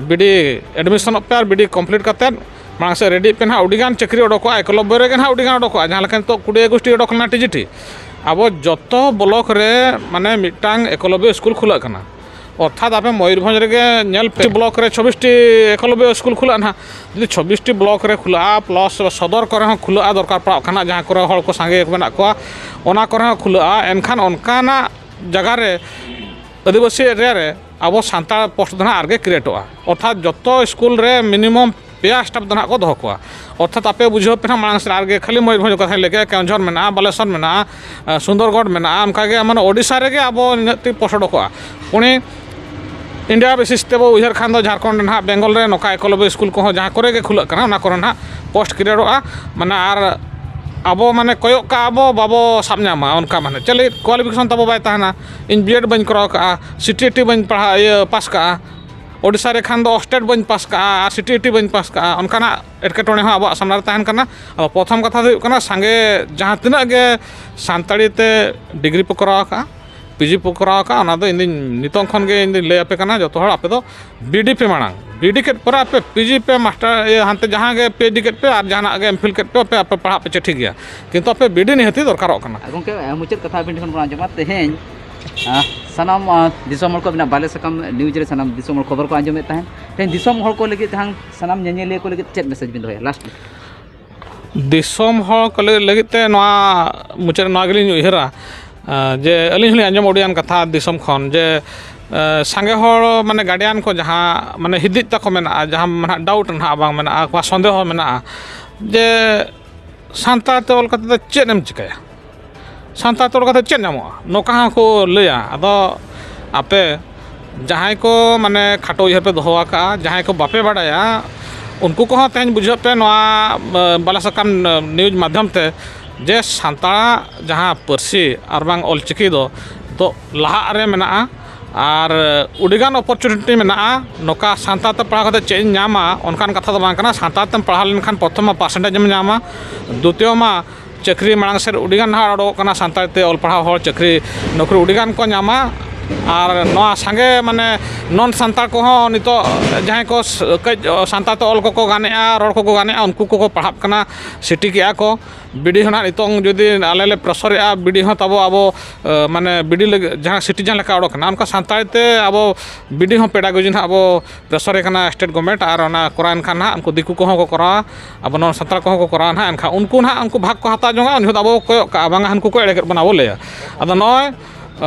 ᱵᱤᱰᱤ ᱮᱰᱢᱤᱥᱚᱱᱚᱜ ᱯᱮ ᱟᱨ ᱵᱤᱰᱤ ᱠᱚᱢᱯᱞᱤᱴ ᱠᱟᱛᱮᱫ ᱢᱟᱲᱟᱝ ᱥᱮᱫ ᱨᱮᱰᱤᱜ ᱯᱮ ᱱᱟᱦᱟᱜ᱾ ᱟᱹᱰᱤᱜᱟᱱ ᱪᱟᱹᱠᱨᱤ ᱚᱰᱚᱠᱚᱜᱼᱟ, ᱮᱠᱞᱚᱵᱽᱵᱚ ᱨᱮᱜᱮ ᱱᱟᱦᱟᱜ ᱟᱹᱰᱤᱜᱟᱱ ᱚᱰᱚᱠᱚᱜᱼᱟ᱾ ᱡᱟᱦᱟᱸ ᱞᱮᱠᱟ ᱱᱤᱛᱚᱜ ᱠᱩᱲᱤ ᱮᱠᱩᱥᱴᱤ ᱚᱰᱚᱠ ᱞᱮᱱᱟ ᱴᱤᱡᱤᱴᱤ, ᱟᱵᱚ ᱡᱚᱛᱚ ᱵᱞᱚᱠ ᱨᱮ ᱢᱟᱱᱮ ᱢᱤᱫᱴᱟᱝ ᱮᱠᱞᱚᱵᱽᱵᱚ ᱥᱠᱩᱞ ᱠᱷᱩᱞᱟᱹᱜ ᱠᱟᱱᱟ᱾ ᱚᱨᱛᱷᱟᱛ ᱟᱯᱮ ᱢᱚᱭᱩᱨᱵᱷᱚᱸᱡᱽ ᱨᱮᱜᱮ ᱧᱮᱞ ᱯᱮ, ᱵᱞᱚᱠ ᱨᱮ ᱪᱷᱚᱵᱵᱤᱥᱴᱤ ᱮᱠᱞᱚᱵᱽᱵᱚ ᱥᱠᱩᱞ ᱠᱷᱩᱞᱟᱹᱜᱼᱟ ᱱᱟᱦᱟᱜ᱾ ᱡᱩᱫᱤ ᱪᱷᱚᱵᱵᱤᱥᱴᱤ ᱵᱞᱚᱠ ᱨᱮ ᱠᱷᱩᱞᱟᱹᱜᱼᱟ, ᱯᱞᱟᱥ ᱥᱚᱫᱚᱨ ᱠᱚᱨᱮ ᱦᱚᱸ ᱠᱷᱩᱞᱟᱹᱜᱼᱟ, ᱫᱚᱨᱠᱟᱨ ᱯᱟᱲᱟᱜ ᱠᱟᱱᱟ, ᱡᱟᱦᱟᱸ ᱠᱚᱨᱮ ᱦᱚᱲ ᱠᱚ ᱥᱟᱸᱜᱮ ᱢᱮᱱᱟᱜ ᱠᱚᱣᱟ, ᱚᱱᱟ ᱠᱚᱨᱮ ᱦᱚᱸ ᱠᱷᱩᱞᱟᱹᱜᱼᱟ, ᱮᱱᱠᱷᱟᱱ ᱚᱱᱠᱟᱱᱟᱜ ᱡᱟᱭᱜᱟ ᱨᱮ ᱟᱹᱫᱤᱵᱟᱹᱥᱤ ᱮᱨᱤᱭᱟ ᱨᱮ ᱟᱵᱚ ᱥᱟᱱᱛᱟᱲ ᱯᱳᱥᱴ ᱫᱚ ᱱᱟᱦᱟᱜ ᱟᱨᱜᱮ ᱠᱨᱤᱭᱮᱴᱚᱜᱼᱟ᱾ ᱚᱨᱛᱷᱟᱛ ᱡᱚᱛᱚ ᱥᱠᱩᱞ ᱨᱮ ᱢᱤᱱᱤᱢᱟᱢ ᱯᱮᱭᱟ ᱥᱴᱟᱯ ᱫᱚ ᱱᱟᱦᱟᱜ ᱠᱚ ᱫᱚᱦᱚ ᱠᱚᱣᱟ᱾ ᱚᱨᱛᱷᱟᱛ ᱟᱯᱮ ᱵᱩᱡᱷᱟᱹᱣ ᱯᱮ ᱱᱟᱦᱟᱜ, ᱢᱟᱲᱟᱝ ᱥᱮᱫ ᱟᱨᱜᱮ ᱠᱷᱟᱹᱞᱤ ᱢᱚᱭᱩᱨᱵᱷᱚᱸᱡᱽ ᱠᱟᱛᱷᱟᱧ ᱞᱟᱹᱭ ᱠᱮᱜᱼᱟ, ᱠᱮᱣᱚᱱᱡᱷᱚᱨ ᱢᱮᱱᱟᱜᱼᱟ, ᱵᱟᱞᱮᱥᱚᱨ ᱢᱮᱱᱟᱜᱼᱟ, ᱥᱩᱱᱫᱚᱨᱜᱚᱰ ᱢᱮᱱᱟᱜᱼᱟ, ᱚᱱᱠᱟᱜᱮ ᱢᱟᱱᱮ ᱳᱰᱤᱥᱟ ᱨᱮᱜᱮ ᱟᱵᱚ ᱱᱤᱱᱟᱹᱜ ᱴᱤ ᱯᱳᱥᱴ ᱚᱰᱚᱠᱚᱜᱼᱟ᱾ ᱩᱱᱤ ᱤᱱᱰᱤᱭᱟ ᱵᱮᱥᱤᱥ ᱛᱮᱵᱚ ᱩᱭᱦᱟᱹᱨ ᱠᱷᱟᱱ ᱫᱚ ᱡᱷᱟᱲᱠᱷᱚᱸᱰ ᱨᱮ ᱱᱟᱦᱟᱜ ᱵᱮᱝᱜᱚᱞ ᱨᱮ ᱱᱚᱝᱠᱟ ᱮᱠᱞᱚᱵᱽᱵᱚ ᱥᱠᱩᱞ ᱠᱚᱦᱚᱸ ᱡᱟᱦᱟᱸ ᱠᱚᱨᱮ ᱜᱮ ᱠᱷᱩᱞᱟᱹᱜ ᱠᱟᱱᱟ, ᱚᱱᱟ ᱠᱚᱨᱮ ᱱᱟᱦᱟᱜ ᱯᱳᱥᱴ ᱠᱨᱤᱭᱮᱴᱚᱜᱼᱟ᱾ ᱢᱟᱱᱮ ᱟᱨ ᱟᱵᱚ ᱢᱟᱱᱮ ᱠᱚᱭᱚᱜ ᱠᱟᱜᱼᱟ ᱵᱚ, ᱵᱟᱵᱚ ᱥᱟᱵ ᱧᱟᱢᱟ, ᱚᱱᱠᱟ ᱢᱟᱱᱮ ᱪᱮᱫ ᱞᱟᱹᱜᱤᱫ ᱠᱳᱣᱟᱞᱤᱯᱷᱤᱠᱮᱥᱚᱱ ᱛᱟᱵᱚ ᱵᱟᱭ ᱛᱟᱦᱮᱱᱟ᱾ ᱤᱧ ᱵᱤᱭᱮᱰ ᱵᱟᱹᱧ ᱠᱚᱨᱟᱣ ᱠᱟᱜᱼᱟ, ᱥᱤᱴᱤ ᱤᱴᱤ ᱵᱟᱹᱧ ᱯᱟᱲᱦᱟᱣ ᱤᱭᱟᱹ ᱯᱟᱥ ᱠᱟᱜᱼᱟ, ᱳᱰᱤᱥᱟ ᱨᱮ ᱠᱷᱟᱱ ᱫᱚ ᱚᱥᱴᱮᱴ ᱵᱟᱹᱧ ᱯᱟᱥ ᱠᱟᱜᱼᱟ ᱟᱨ ᱥᱤᱴᱤ ᱤᱴᱤ ᱵᱟᱹᱧ ᱯᱟᱥ ᱠᱟᱜᱼᱟ, ᱚᱱᱠᱟᱱᱟᱜ ᱮᱴᱠᱮᱴᱚᱬᱮ ᱦᱚᱸ ᱟᱵᱚᱣᱟᱜ ᱥᱟᱢᱱᱟ ᱨᱮ ᱛᱟᱦᱮᱱ ᱠᱟᱱᱟ᱾ ᱟᱫᱚ ᱯᱨᱚᱛᱷᱚᱢ ᱠᱟᱛᱷᱟ ᱫᱚ ᱦᱩᱭᱩᱜ ᱠᱟᱱᱟ, ᱥᱟᱸᱜᱮ ᱡᱟᱦᱟᱸ ᱛᱤᱱᱟᱹᱜ ᱜᱮ ᱥᱟᱱᱛᱟᱲᱤ ᱛᱮ ᱰᱤᱜᱽᱨᱤ ᱯᱮ ᱠᱚᱨᱟᱣ ᱠᱟᱜᱼᱟ, ᱯᱤᱡᱤ ᱯᱮ ᱠᱚᱨᱟᱣ ᱠᱟᱜᱼᱟ, ᱚᱱᱟ ᱫᱚ ᱤᱧ ᱫᱩᱧ ᱱᱤᱛᱚᱝ ᱠᱷᱚᱱ ᱜᱮ ᱤᱧ ᱫᱩᱧ ᱞᱟᱹᱭ ᱟᱯᱮ ᱠᱟᱱᱟ, ᱡᱚᱛᱚ ᱦᱚᱲ ᱟᱯᱮ ᱫᱚ ᱵᱤᱰᱤ ᱯᱮ ᱢᱟᱲᱟᱝ, ᱵᱤᱰᱤ ᱠᱮᱫ ᱯᱚᱨᱮ ᱟᱯᱮ ᱯᱤᱡᱤ ᱯᱮ, ᱢᱟᱥᱴᱟᱨ ᱤᱭᱟᱹ ᱦᱟᱱᱛᱮ ᱡᱟᱦᱟᱸ ᱜᱮ ᱯᱤᱮᱭᱤᱪᱰᱤ ᱠᱮᱫ ᱯᱮ ᱟᱨ ᱡᱟᱦᱟᱱᱟᱜ ᱜᱮ ᱮᱢᱯᱷᱤᱞ ᱠᱮᱫ ᱯᱮ, ᱟᱯᱮ ᱟᱯᱮ ᱯᱟᱲᱦᱟᱜ ᱯᱮ ᱪᱮᱫ ᱴᱷᱤᱠ ᱜᱮᱭᱟ, ᱠᱤᱱᱛᱩ ᱟᱯᱮ ᱵᱤᱰᱤ ᱱᱤᱦᱟᱹᱛᱤ ᱫᱚᱨᱠᱟᱨᱚᱜ ᱠᱟᱱᱟ᱾ ᱜᱚᱢᱠᱮ, ᱢᱩᱪᱟᱹᱫ ᱠᱟᱛᱷᱟ ᱟᱹᱵᱤᱱ ᱴᱷᱮᱱ ᱵᱚᱱ ᱟᱸᱡᱚᱢᱟ ᱛᱮᱦᱮᱧ, ᱟᱸ, ᱥᱟᱱᱟᱢ, ᱟᱸ, ᱫᱤᱥᱚᱢ ᱦᱚᱲ ᱠᱚ ᱟᱹᱵᱤᱱᱟᱜ ᱵᱟᱞᱮ ᱥᱟᱠᱟᱢ ᱱᱤᱭᱩᱡᱽ ᱨᱮ ᱥᱟᱱᱟᱢ ᱫᱤᱥᱚᱢ ᱦᱚᱲ ᱠᱷᱚᱵᱚᱨ ᱠᱚ ᱟᱸᱡᱚᱢᱮᱫ ᱛᱟᱦᱮᱸᱫ᱾ ᱛᱮᱦᱮᱧ ᱫᱤᱥᱚᱢ ᱦᱚᱲ ᱠᱚ ᱞᱟᱹᱜᱤᱫ, ᱡᱟᱦᱟᱸ ᱥᱟᱱᱟᱢ ᱧᱮᱧᱮᱞᱤᱭᱟᱹ ᱠᱚ ᱞᱟᱹᱜᱤᱫ ᱪᱮᱫ ᱢᱮᱥᱮᱡᱽ ᱵᱤᱱ ᱫᱚᱦᱚᱭᱟ ᱞᱟᱥᱴ? ᱫᱤᱥᱚᱢ ᱦᱚᱲ ᱠᱚ ᱞᱟᱹᱜᱤᱫ ᱛᱮ ᱱᱚᱣᱟ ᱢᱩᱪᱟᱹᱫ ᱨᱮ ᱱᱚᱣᱟ ᱜᱮᱞᱤᱧ ᱩᱭᱦᱟᱹᱨᱟ, ᱟᱸ, ᱡᱮ ᱟᱹᱞᱤᱧ ᱦᱚᱸᱞᱤᱧ ᱟᱸᱡᱚᱢ ᱟᱹᱰᱤᱜᱟᱱ ᱠᱟᱛᱷᱟ ᱫᱤᱥᱚᱢ ᱠᱷᱚᱱ ᱡᱮ, ᱟᱸ, ᱥᱟᱸᱜᱮ ᱦᱚᱲ ᱢᱟᱱᱮ ᱜᱟᱨᱰᱤᱭᱟᱱ ᱠᱚ ᱡᱟᱦᱟᱸ ᱢᱟᱱᱮ ᱦᱤᱫᱤᱡ ᱛᱟᱠᱚ ᱢᱮᱱᱟᱜᱼᱟ, ᱡᱟᱦᱟᱸ ᱢᱟᱱᱮ ᱰᱟᱣᱩᱴ ᱱᱟᱦᱟᱜ ᱵᱟᱝ ᱢᱮᱱᱟᱜᱼᱟ, ᱚᱠᱟ ᱥᱚᱱᱫᱮᱦᱚ ᱢᱮᱱᱟᱜᱼᱟ ᱡᱮ ᱥᱟᱱᱛᱟᱲ ᱛᱮ ᱚᱞ ᱠᱟᱛᱮ ᱫᱚ ᱪᱮᱫ ᱮᱢ ᱪᱤᱠᱟᱹᱭᱟ? ᱥᱟᱱᱛᱟᱲ ᱛᱮ ᱚᱞ ᱠᱟᱛᱮ ᱪᱮᱫ ᱧᱟᱢᱚᱜᱼᱟ? ᱱᱚᱝᱠᱟ ᱦᱚᱸᱠᱚ ᱞᱟᱹᱭᱟ᱾ ᱟᱫᱚ ᱟᱯᱮ ᱡᱟᱦᱟᱸᱭ ᱠᱚ ᱢᱟᱱᱮ ᱠᱷᱟᱴᱚ ᱩᱭᱦᱟᱹᱨ ᱯᱮ ᱫᱚᱦᱚ ᱟᱠᱟᱫᱼᱟ, ᱡᱟᱦᱟᱸᱭ ᱠᱚ ᱵᱟᱯᱮ ᱵᱟᱲᱟᱭᱟ, ᱩᱱᱠᱩ ᱠᱚᱦᱚᱸ ᱛᱮᱦᱮᱧ ᱵᱩᱡᱷᱟᱹᱜ ᱯᱮ ᱱᱚᱣᱟ ᱵᱟᱞᱟ ᱥᱟᱠᱟᱢ ᱱᱤᱭᱩᱡᱽ ᱢᱟᱫᱽᱫᱷᱚᱢ ᱛᱮ, ᱡᱮ ᱥᱟᱱᱛᱟᱲᱟᱜ ᱡᱟᱦᱟᱸ ᱯᱟᱹᱨᱥᱤ ᱟᱨ ᱵᱟᱝ ᱚᱞᱪᱤᱠᱤ ᱫᱚ ᱱᱤᱛᱚᱜ ᱞᱟᱦᱟᱜ ᱨᱮ ᱢᱮᱱᱟᱜᱼᱟ᱾ ᱟᱨ ᱟᱹᱰᱤᱜᱟᱱ ᱚᱯᱚᱨᱪᱩᱱᱤᱴᱤ ᱢᱮᱱᱟᱜᱼᱟ᱾ ᱱᱚᱝᱠᱟ ᱥᱟᱱᱛᱟᱲ ᱛᱮ ᱯᱟᱲᱦᱟᱣ ᱠᱟᱛᱮ ᱪᱮᱫ ᱤᱧ ᱧᱟᱢᱟ, ᱚᱱᱠᱟᱱ ᱠᱟᱛᱷᱟ ᱫᱚ ᱵᱟᱝ ᱠᱟᱱᱟ᱾ ᱥᱟᱱᱛᱟᱲ ᱛᱮᱢ ᱯᱟᱲᱦᱟᱣ ᱞᱮᱱᱠᱷᱟᱱ ᱯᱨᱚᱛᱷᱚᱢ ᱢᱟ ᱯᱟᱨᱥᱮᱱᱴᱮᱡᱽ ᱮᱢ ᱧᱟᱢᱟ, ᱫᱩᱛᱤᱭᱚ ᱢᱟ ᱪᱟᱹᱠᱨᱤ ᱢᱟᱲᱟᱝ ᱥᱮᱫ ᱟᱹᱰᱤᱜᱟᱱ ᱱᱟᱦᱟᱜ ᱚᱰᱚᱠᱚᱜ ᱠᱟᱱᱟ᱾ ᱥᱟᱱᱛᱟᱲ ᱛᱮ ᱚᱞ ᱯᱟᱲᱦᱟᱣ ᱦᱚᱲ ᱪᱟᱹᱠᱨᱤ ᱱᱚᱠᱨᱤ ᱟᱹᱰᱤᱜᱟᱱ ᱠᱚ ᱧᱟᱢᱟ᱾ ᱟᱨ ᱱᱚᱣᱟ ᱥᱟᱸᱜᱮ ᱢᱟᱱᱮ ᱱᱚᱱ ᱥᱟᱱᱛᱟᱲ ᱠᱚᱦᱚᱸ ᱱᱤᱛᱚᱜ ᱡᱟᱦᱟᱸᱭ ᱠᱚ ᱠᱟᱹᱡ ᱥᱟᱱᱛᱟᱲ ᱛᱮ ᱚᱞ ᱠᱚᱠᱚ ᱜᱟᱱᱮᱜᱼᱟ, ᱨᱚᱲ ᱠᱚᱠᱚ ᱜᱟᱱᱮᱜᱼᱟ, ᱩᱱᱠᱩ ᱠᱚᱠᱚ ᱯᱟᱲᱦᱟᱜ ᱠᱟᱱᱟ, ᱥᱤᱴᱤ ᱠᱮᱜᱼᱟ ᱠᱚ᱾ ᱵᱤᱰᱤ ᱦᱚᱸ ᱱᱟᱦᱟᱜ ᱱᱤᱛᱚᱝ ᱡᱩᱫᱤ ᱟᱞᱮ ᱞᱮ ᱯᱨᱮᱥᱚᱨᱮᱜᱼᱟ, ᱵᱤᱰᱤ ᱦᱚᱸ ᱛᱟᱵᱚ ᱟᱵᱚ ᱢᱟᱱᱮ ᱵᱤᱰᱤ ᱞᱟᱹᱜᱤᱫ ᱡᱟᱦᱟᱸ ᱥᱤᱴᱤ ᱡᱟᱦᱟᱸ ᱞᱮᱠᱟ ᱚᱰᱚᱠ ᱠᱟᱱᱟ, ᱚᱱᱠᱟ ᱥᱟᱱᱛᱟᱲᱤ ᱛᱮ ᱟᱵᱚ ᱵᱤᱰᱤ ᱦᱚᱸ ᱯᱮᱰᱟᱜᱚᱡᱤ ᱱᱟᱦᱟᱜ ᱟᱵᱚ ᱯᱨᱮᱥᱚᱨᱮ ᱠᱟᱱᱟ ᱥᱴᱮᱴ ᱜᱚᱵᱷᱢᱮᱱᱴ᱾ ᱟᱨ ᱚᱱᱟ ᱠᱚᱨᱟᱣᱮᱱ ᱠᱷᱟᱱ ᱱᱟᱦᱟᱜ ᱩᱱᱠᱩ ᱫᱤᱠᱩ ᱠᱚᱦᱚᱸ ᱠᱚ ᱠᱚᱨᱟᱣᱟ, ᱟᱵᱚ ᱱᱚᱣᱟ ᱥᱟᱱᱛᱟᱲ ᱠᱚᱦᱚᱸ ᱠᱚ ᱠᱚᱨᱟᱣᱟ ᱱᱟᱦᱟᱜ᱾ ᱮᱱᱠᱷᱟᱱ ᱩᱱᱠᱩ ᱱᱟᱦᱟᱜ ᱩᱱᱠᱩ ᱵᱷᱟᱜᱽ ᱠᱚ ᱦᱟᱛᱟᱣ ᱡᱚᱝᱟ, ᱩᱱ ᱡᱚᱦᱚᱜ ᱫᱚ ᱟᱵᱚ ᱠᱚ ᱠᱚᱭᱚᱜ ᱠᱟᱜᱼᱟ, ᱵᱟᱝᱟ ᱦᱟᱱᱠᱩ ᱠᱚ ᱮᱲᱮ ᱠᱮᱫ ᱵᱚᱱᱟ ᱵᱚ ᱞᱟᱹᱭᱟ᱾ ᱟᱫᱚ ᱱᱚᱜᱼᱚᱭ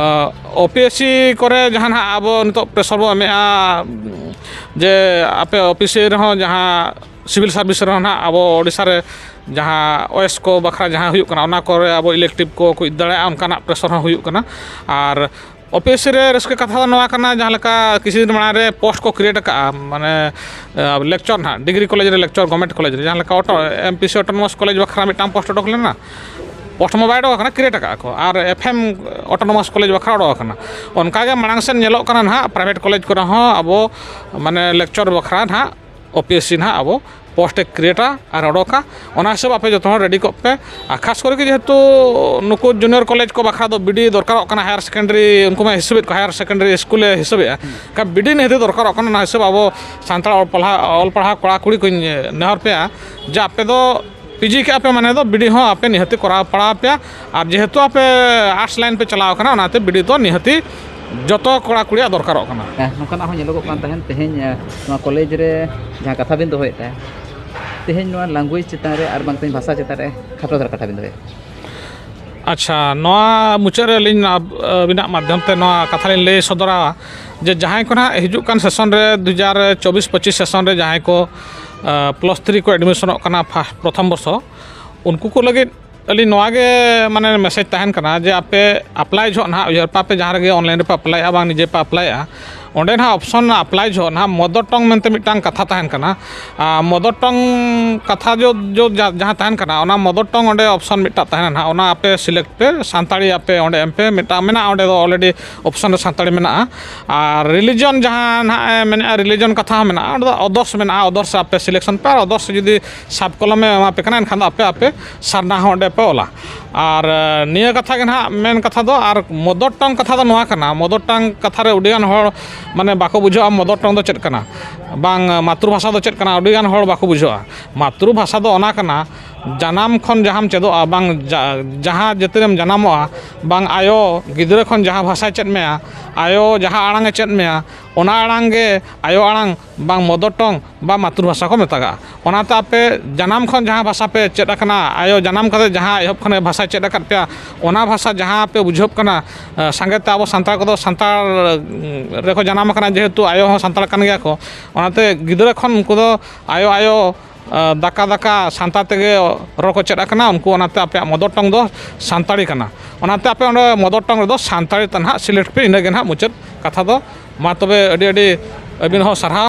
ᱳᱯᱤᱮᱥᱥᱤ ᱠᱚᱨᱮ ᱡᱟᱦᱟᱸ ᱱᱟᱦᱟᱜ ᱟᱵᱚ ᱱᱤᱛᱚᱜ ᱯᱨᱮᱥᱚᱨ ᱵᱚ ᱮᱢᱮᱜᱼᱟ, ᱡᱮ ᱟᱯᱮ ᱳᱯᱤᱮᱥᱥᱤ ᱨᱮᱦᱚᱸ ᱡᱟᱦᱟᱸ ᱥᱤᱵᱤᱞ ᱥᱟᱨᱵᱷᱤᱥ ᱨᱮᱦᱚᱸ ᱱᱟᱦᱟᱜ ᱟᱵᱚ ᱳᱰᱤᱥᱟ ᱨᱮ ᱡᱟᱦᱟᱸ ᱳᱭᱮᱥ ᱠᱚ ᱵᱟᱠᱷᱨᱟ ᱡᱟᱦᱟᱸ ᱦᱩᱭᱩᱜ ᱠᱟᱱᱟ, ᱚᱱᱟ ᱠᱚᱨᱮ ᱟᱵᱚ ᱤᱞᱮᱠᱴᱤᱵᱷ ᱠᱚ ᱠᱚ ᱤᱫᱤ ᱫᱟᱲᱮᱭᱟᱜᱼᱟ, ᱚᱱᱠᱟᱱᱟᱜ ᱯᱨᱮᱥᱚᱨ ᱦᱚᱸ ᱦᱩᱭᱩᱜ ᱠᱟᱱᱟ᱾ ᱟᱨ ᱳᱯᱤᱮᱥᱥᱤ ᱨᱮ ᱨᱟᱹᱥᱠᱟᱹ ᱠᱟᱛᱷᱟ ᱫᱚ ᱱᱚᱣᱟ ᱠᱟᱱᱟ, ᱡᱟᱦᱟᱸ ᱞᱮᱠᱟ ᱠᱤᱪᱷᱩ ᱫᱤᱱ ᱢᱟᱲᱟᱝ ᱨᱮ ᱯᱳᱥᱴ ᱠᱚ ᱠᱨᱤᱭᱮᱴ ᱟᱠᱟᱫᱼᱟ, ᱢᱟᱱᱮ ᱞᱮᱠᱪᱟᱨ ᱱᱟᱦᱟᱜ, ᱰᱤᱜᱽᱨᱤ ᱠᱚᱞᱮᱡᱽ ᱨᱮ ᱞᱮᱠᱪᱟᱨ, ᱜᱚᱵᱷᱢᱮᱱᱴ ᱠᱚᱞᱮᱡᱽ ᱨᱮ, ᱡᱟᱦᱟᱸ ᱞᱮᱠᱟ ᱚᱴᱳ ᱮᱢᱯᱤᱥᱤ ᱚᱴᱳᱱᱚᱢᱟᱥ ᱠᱚᱞᱮᱡᱽ ᱵᱟᱠᱷᱨᱟ ᱢᱤᱫᱴᱟᱝ ᱯᱳᱥᱴ ᱚᱰᱚᱠ ᱞᱮᱱᱟ, ᱯᱳᱥᱴ ᱢᱟ ᱵᱟᱭ ᱚᱰᱚᱠ ᱟᱠᱟᱱᱟ, ᱠᱨᱤᱭᱮᱴ ᱟᱠᱟᱫᱼᱟ ᱠᱚ, R F M autonomous college ᱵᱟᱠᱷᱨᱟ ᱚᱰᱚᱠ ᱟᱠᱟᱱᱟ᱾ ᱚᱱᱠᱟᱜᱮ ᱢᱟᱲᱟᱝ ᱥᱮᱫ ᱧᱮᱞᱚᱜ ᱠᱟᱱᱟ ᱱᱟᱦᱟᱜ, ᱯᱨᱟᱭᱵᱷᱮᱴ ᱠᱚᱞᱮᱡᱽ ᱠᱚᱨᱮ ᱦᱚᱸ ᱟᱵᱚ ᱢᱟᱱᱮ ᱞᱮᱠᱪᱟᱨ ᱵᱟᱠᱷᱨᱟ ᱱᱟᱦᱟᱜ ᱳᱯᱤᱮᱥᱥᱤ ᱱᱟᱦᱟᱜ ᱟᱵᱚ ᱯᱳᱥᱴ ᱮ ᱠᱨᱤᱭᱮᱴᱟ ᱟᱨ ᱚᱰᱚᱠᱟ᱾ ᱚᱱᱟ ᱦᱤᱥᱟᱹᱵ ᱟᱯᱮ ᱡᱚᱛᱚ ᱦᱚᱲ ᱨᱮᱰᱤ ᱠᱚᱜ ᱯᱮ᱾ ᱟᱨ ᱠᱷᱟᱥ ᱠᱚᱨᱮ ᱜᱮ ᱡᱮᱦᱮᱛᱩ ᱱᱩᱠᱩ ᱡᱩᱱᱤᱭᱚᱨ ᱠᱚᱞᱮᱡᱽ ᱠᱚ ᱵᱟᱠᱷᱨᱟ ᱫᱚ ᱵᱤᱰᱤ ᱫᱚᱨᱠᱟᱨᱚᱜ ᱠᱟᱱᱟ, ᱦᱟᱭᱟᱨ ᱥᱮᱠᱮᱱᱰᱟᱨᱤ ᱩᱱᱠᱩ ᱢᱟ ᱦᱤᱥᱟᱹᱵᱮᱫ ᱠᱚ ᱦᱟᱭᱟᱨ ᱥᱮᱠᱮᱱᱰᱟᱨᱤ ᱥᱠᱩᱞᱮ ᱦᱤᱥᱟᱹᱵᱮᱫᱼᱟ᱾ ᱮᱱᱠᱷᱟᱱ ᱵᱤᱰᱤ ᱱᱤᱦᱟᱹᱛ ᱫᱚᱨᱠᱟᱨᱚᱜ ᱠᱟᱱᱟ᱾ ᱚᱱᱟ ᱦᱤᱥᱟᱹᱵ ᱟᱵᱚ ᱥᱟᱱᱛᱟᱲ ᱚᱞ ᱯᱟᱲᱦᱟᱣ ᱚᱞ ᱯᱟᱲᱦᱟᱣ ᱠᱚᱲᱟ ᱠᱩᱲᱤ ᱠᱚᱧ ᱱᱮᱦᱚᱨ ᱯᱮᱭᱟ ᱡᱮ ᱟᱯᱮ ᱫᱚ ᱯᱤᱡᱤ ᱠᱮᱜᱼᱟ ᱯᱮ ᱢᱟᱱᱮ ᱫᱚ ᱵᱤᱰᱤ ᱦᱚᱸ ᱟᱯᱮ ᱱᱤᱦᱟᱹᱛᱤ ᱠᱚᱨᱟᱣ ᱯᱟᱲᱟᱣ ᱯᱮᱭᱟ᱾ ᱟᱨ ᱡᱮᱦᱮᱛᱩ ᱟᱯᱮ ᱟᱨᱴᱥ ᱞᱟᱭᱤᱱ ᱯᱮ ᱪᱟᱞᱟᱣ ᱠᱟᱱᱟ, ᱚᱱᱟᱛᱮ ᱵᱤᱰᱤ ᱫᱚ ᱱᱤᱦᱟᱹᱛᱤ ᱡᱚᱛᱚ ᱠᱚᱲᱟ ᱠᱩᱲᱤᱭᱟᱜ ᱫᱚᱨᱠᱟᱨᱚᱜ ᱠᱟᱱᱟ᱾ ᱦᱮᱸ, ᱱᱚᱝᱠᱟᱱᱟᱜ ᱦᱚᱸ ᱧᱮᱞᱚᱜᱚᱜ ᱠᱟᱱ ᱛᱟᱦᱮᱸᱫ᱾ ᱛᱮᱦᱮᱧ, ᱮ, ᱱᱚᱣᱟ ᱠᱚᱞᱮᱡᱽ ᱨᱮ ᱡᱟᱦᱟᱸ ᱠᱟᱛᱷᱟ ᱵᱤᱱ ᱫᱚᱦᱚᱭᱮᱫ ᱛᱟᱦᱮᱸᱫ, ᱛᱮᱦᱮᱧ ᱱᱚᱣᱟ ᱞᱮᱝᱜᱩᱭᱮᱡᱽ ᱪᱮᱛᱟᱱ ᱨᱮ ᱟᱨ ᱵᱟᱝ ᱛᱮᱦᱮᱧ ᱵᱷᱟᱥᱟ ᱪᱮᱛᱟᱱ ᱨᱮ ᱠᱷᱟᱴᱚ ᱫᱷᱟᱨᱟ ᱠᱟᱛᱷᱟ ᱵᱤᱱ ᱫᱚᱦᱚᱭᱮᱫ᱾ ᱟᱪᱪᱷᱟ, ᱱᱚᱣᱟ ᱢᱩᱪᱟᱹᱫ ᱨᱮ ᱟᱹᱞᱤᱧ ᱟᱵ-, ᱟᱹᱵᱤᱱᱟᱜ ᱢᱟᱫᱽᱫᱷᱚᱢ ᱛᱮ ᱱᱚᱣᱟ ᱠᱟᱛᱷᱟ ᱞᱤᱧ ᱞᱟᱹᱭ ᱥᱚᱫᱚᱨᱟ ᱡᱮ ᱡᱟᱦᱟᱸᱭ ᱠᱚ ᱱᱟᱦᱟᱜ ᱦᱤᱡᱩᱜ ᱠᱟᱱ ᱥᱮᱥᱚᱱ ᱨᱮ ᱫᱩ ᱦᱟᱡᱟᱨ ᱪᱚᱵᱵᱤᱥ ᱯᱚᱸᱪᱤᱥ ᱥᱮᱥᱚᱱ ᱨᱮ ᱡᱟᱦᱟᱸᱭ ᱠᱚ, ᱟ, ᱯᱞᱟᱥ ᱛᱷᱨᱤ ᱠᱚ ᱮᱰᱢᱤᱥᱚᱱᱚᱜ ᱠᱟᱱᱟ ᱯᱷᱟᱥᱴ, ᱯᱨᱚᱛᱷᱚᱢ ᱵᱚᱨᱥᱚ, ᱩᱱᱠᱩ ᱠᱚ ᱞᱟᱹᱜᱤᱫ ᱟᱹᱞᱤᱧ ᱱᱚᱣᱟ ᱜᱮ ᱢᱟᱱᱮ ᱢᱮᱥᱮᱡᱽ ᱛᱟᱦᱮᱱ ᱠᱟᱱᱟ ᱡᱮ ᱟᱯᱮ ᱟᱯᱞᱟᱭ ᱡᱚᱦᱚᱜ ᱱᱟᱦᱟᱜ ᱩᱭᱦᱟᱹᱨ ᱯᱮ, ᱟᱯᱮ ᱡᱟᱦᱟᱸ ᱨᱮᱜᱮ ᱚᱱᱞᱟᱭᱤᱱ ᱨᱮᱯᱮ ᱟᱯᱞᱟᱭᱮᱜᱼᱟ ᱵᱟᱝ ᱱᱤᱡᱮ ᱯᱮ ᱟᱯᱞᱟᱭᱮᱜᱼᱟ, ᱚᱸᱰᱮ ᱱᱟᱦᱟᱜ option apply ᱡᱚᱦᱚᱜ ᱱᱟᱦᱟᱜ mother tongue ᱢᱮᱱᱛᱮ ᱢᱤᱫᱴᱟᱝ ᱠᱟᱛᱷᱟ ᱛᱟᱦᱮᱱ ᱠᱟᱱᱟ᱾ ᱟᱨ mother tongue ᱠᱟᱛᱷᱟ ᱡᱚ ᱡᱚ ᱡᱟ- ᱡᱟᱦᱟᱸ ᱛᱟᱦᱮᱱ ᱠᱟᱱᱟ, ᱚᱱᱟ mother tongue ᱚᱸᱰᱮ option ᱢᱤᱫᱴᱟᱝ ᱛᱟᱦᱮᱱᱟ ᱱᱟᱦᱟᱜ, ᱚᱱᱟ ᱟᱯᱮ select ᱯᱮ, ᱥᱟᱱᱛᱟᱲᱤ ᱟᱯᱮ ᱚᱸᱰᱮ ᱮᱢ ᱯᱮ, ᱢᱤᱫᱴᱟᱝ ᱢᱮᱱᱟᱜᱼᱟ ᱚᱸᱰᱮ ᱫᱚ already option ᱨᱮ ᱥᱟᱱᱛᱟᱲᱤ ᱢᱮᱱᱟᱜᱼᱟ᱾ ᱟᱨ religion ᱡᱟᱦᱟᱸ ᱱᱟᱦᱟᱜ ᱮ ᱢᱮᱱᱮᱫᱼᱟ, religion ᱠᱟᱛᱷᱟ ᱦᱚᱸ ᱢᱮᱱᱟᱜᱼᱟ, ᱚᱸᱰᱮ ᱫᱚ others ᱢᱮᱱᱟᱜᱼᱟ, others ᱟᱯᱮ selection ᱯᱮ, ᱟᱨ others ᱡᱩᱫᱤ sub column ᱮ ᱮᱢᱟ ᱯᱮ ᱠᱟᱱᱟ, ᱮᱱᱠᱷᱟᱱ ᱫᱚ ᱟᱯᱮ ᱟᱯᱮ ᱥᱟᱨᱱᱟ ᱦᱚᱸ ᱚᱸᱰᱮ ᱯᱮ ᱚᱞᱟ᱾ ᱟᱨ ᱮ, ᱱᱤᱭᱟᱹ ᱠᱟᱛᱷᱟ ᱜᱮ ᱱᱟᱦᱟᱜ ᱢᱮᱱ ᱠᱟᱛᱷᱟ ᱫᱚ᱾ ᱟᱨ mother tongue ᱠᱟᱛᱷᱟ ᱫᱚ ᱱᱚᱣᱟ ᱠᱟᱱᱟ, mother tongue ᱠᱟᱛᱷᱟ ᱨᱮ ᱟᱹᱰᱤᱜᱟᱱ ᱦᱚᱲ ᱢᱟᱱᱮ ᱵᱟᱠᱚ ᱵᱩᱡᱷᱟᱹᱜᱼᱟ mother tongue ᱫᱚ ᱪᱮᱫ ᱠᱟᱱᱟ, ᱵᱟᱝ ᱢᱟᱛᱨᱩ ᱵᱷᱟᱥᱟ ᱫᱚ ᱪᱮᱫ ᱠᱟᱱᱟ, ᱟᱹᱰᱤᱜᱟᱱ ᱦᱚᱲ ᱵᱟᱠᱚ ᱵᱩᱡᱷᱟᱹᱜᱼᱟ᱾ ᱢᱟᱛᱨᱩ ᱵᱷᱟᱥᱟ ᱫᱚ ᱚᱱᱟ ᱠᱟᱱᱟ, ᱡᱟᱱᱟᱢ ᱠᱷᱚᱱ ᱡᱟᱦᱟᱸᱢ ᱪᱮᱫᱚᱜᱼᱟ, ᱵᱟᱝ ᱡᱟ- ᱡᱟᱦᱟᱸ ᱡᱟᱹᱛᱤ ᱨᱮᱢ ᱡᱟᱱᱟᱢᱚᱜᱼᱟ, ᱵᱟᱝ ᱟᱭᱳ ᱜᱤᱫᱽᱨᱟᱹ ᱠᱷᱚᱱ ᱡᱟᱦᱟᱸ ᱵᱷᱟᱥᱟᱭ ᱪᱮᱫ ᱢᱮᱭᱟ, ᱟᱭᱳ ᱡᱟᱦᱟᱸ ᱟᱲᱟᱝ ᱮ ᱪᱮᱫ ᱢᱮᱭᱟ, ᱚᱱᱟ ᱟᱲᱟᱝ ᱜᱮ ᱟᱭᱳ ᱟᱲᱟᱝ ᱵᱟᱝ mother tongue ᱵᱟ ᱢᱟᱛᱨᱩ ᱵᱷᱟᱥᱟ ᱠᱚ ᱢᱮᱛᱟᱜᱟᱜᱼᱟ᱾ ᱚᱱᱟᱛᱮ ᱟᱯᱮ ᱡᱟᱱᱟᱢ ᱠᱷᱚᱱ ᱡᱟᱦᱟᱸ ᱵᱷᱟᱥᱟ ᱯᱮ ᱪᱮᱫ ᱟᱠᱟᱱᱟ, ᱟᱭᱳ ᱡᱟᱱᱟᱢ ᱠᱟᱛᱮ ᱡᱟᱦᱟᱸ ᱮᱦᱚᱵ ᱠᱷᱚᱱᱮ ᱵᱷᱟᱥᱟᱭ ᱪᱮᱫ ᱟᱠᱟᱫ ᱯᱮᱭᱟ, ᱚᱱᱟ ᱵᱷᱟᱥᱟ ᱡᱟᱦᱟᱸ ᱯᱮ ᱵᱩᱡᱷᱟᱹᱣ ᱠᱟᱱᱟ, ᱮ, ᱥᱟᱸᱜᱮ ᱛᱮ ᱟᱵᱚ ᱥᱟᱱᱛᱟᱲ ᱠᱚᱫᱚ ᱥᱟᱱᱛᱟᱲ, ᱩᱸ, ᱨᱮᱠᱚ ᱡᱟᱱᱟᱢ ᱟᱠᱟᱱᱟ, ᱡᱮᱦᱮᱛᱩ ᱟᱭᱳ ᱦᱚᱸ ᱥᱟᱱᱛᱟᱲ ᱠᱟᱱ ᱜᱮᱭᱟ ᱠᱚ᱾ ᱚᱱᱟᱛᱮ ᱜᱤᱫᱽᱨᱟᱹ ᱠᱷᱚᱱ ᱩᱱᱠᱩ ᱫᱚ ᱟᱭᱳ ᱟᱭᱳ, ᱮ, ᱫᱟᱠᱟ ᱫᱟᱠᱟ ᱥᱟᱱᱛᱟᱲ ᱛᱮᱜᱮ ᱨᱚᱲ ᱠᱚ ᱪᱮᱫ ᱟᱠᱟᱱᱟ, ᱩᱱᱠᱩ ᱚᱱᱟᱛᱮ ᱟᱯᱮᱭᱟᱜ mother tongue ᱫᱚ ᱥᱟᱱᱛᱟᱲᱤ ᱠᱟᱱᱟ᱾ ᱚᱱᱟᱛᱮ ᱟᱯᱮ ᱚᱸᱰᱮ mother tongue ᱨᱮᱫᱚ ᱥᱟᱱᱛᱟᱲᱤ ᱛᱮ ᱱᱟᱦᱟᱜ select ᱯᱮ, ᱤᱱᱟᱹᱜᱮ ᱱᱟᱦᱟᱜ ᱢᱩᱪᱟᱹᱫ ᱠᱟᱛᱷᱟ ᱫᱚ᱾ ᱢᱟ ᱛᱚᱵᱮ, ᱟᱹᱰᱤ ᱟᱹᱰᱤ ᱟᱹᱵᱤᱱ ᱦᱚᱸ ᱥᱟᱨᱦᱟᱣ᱾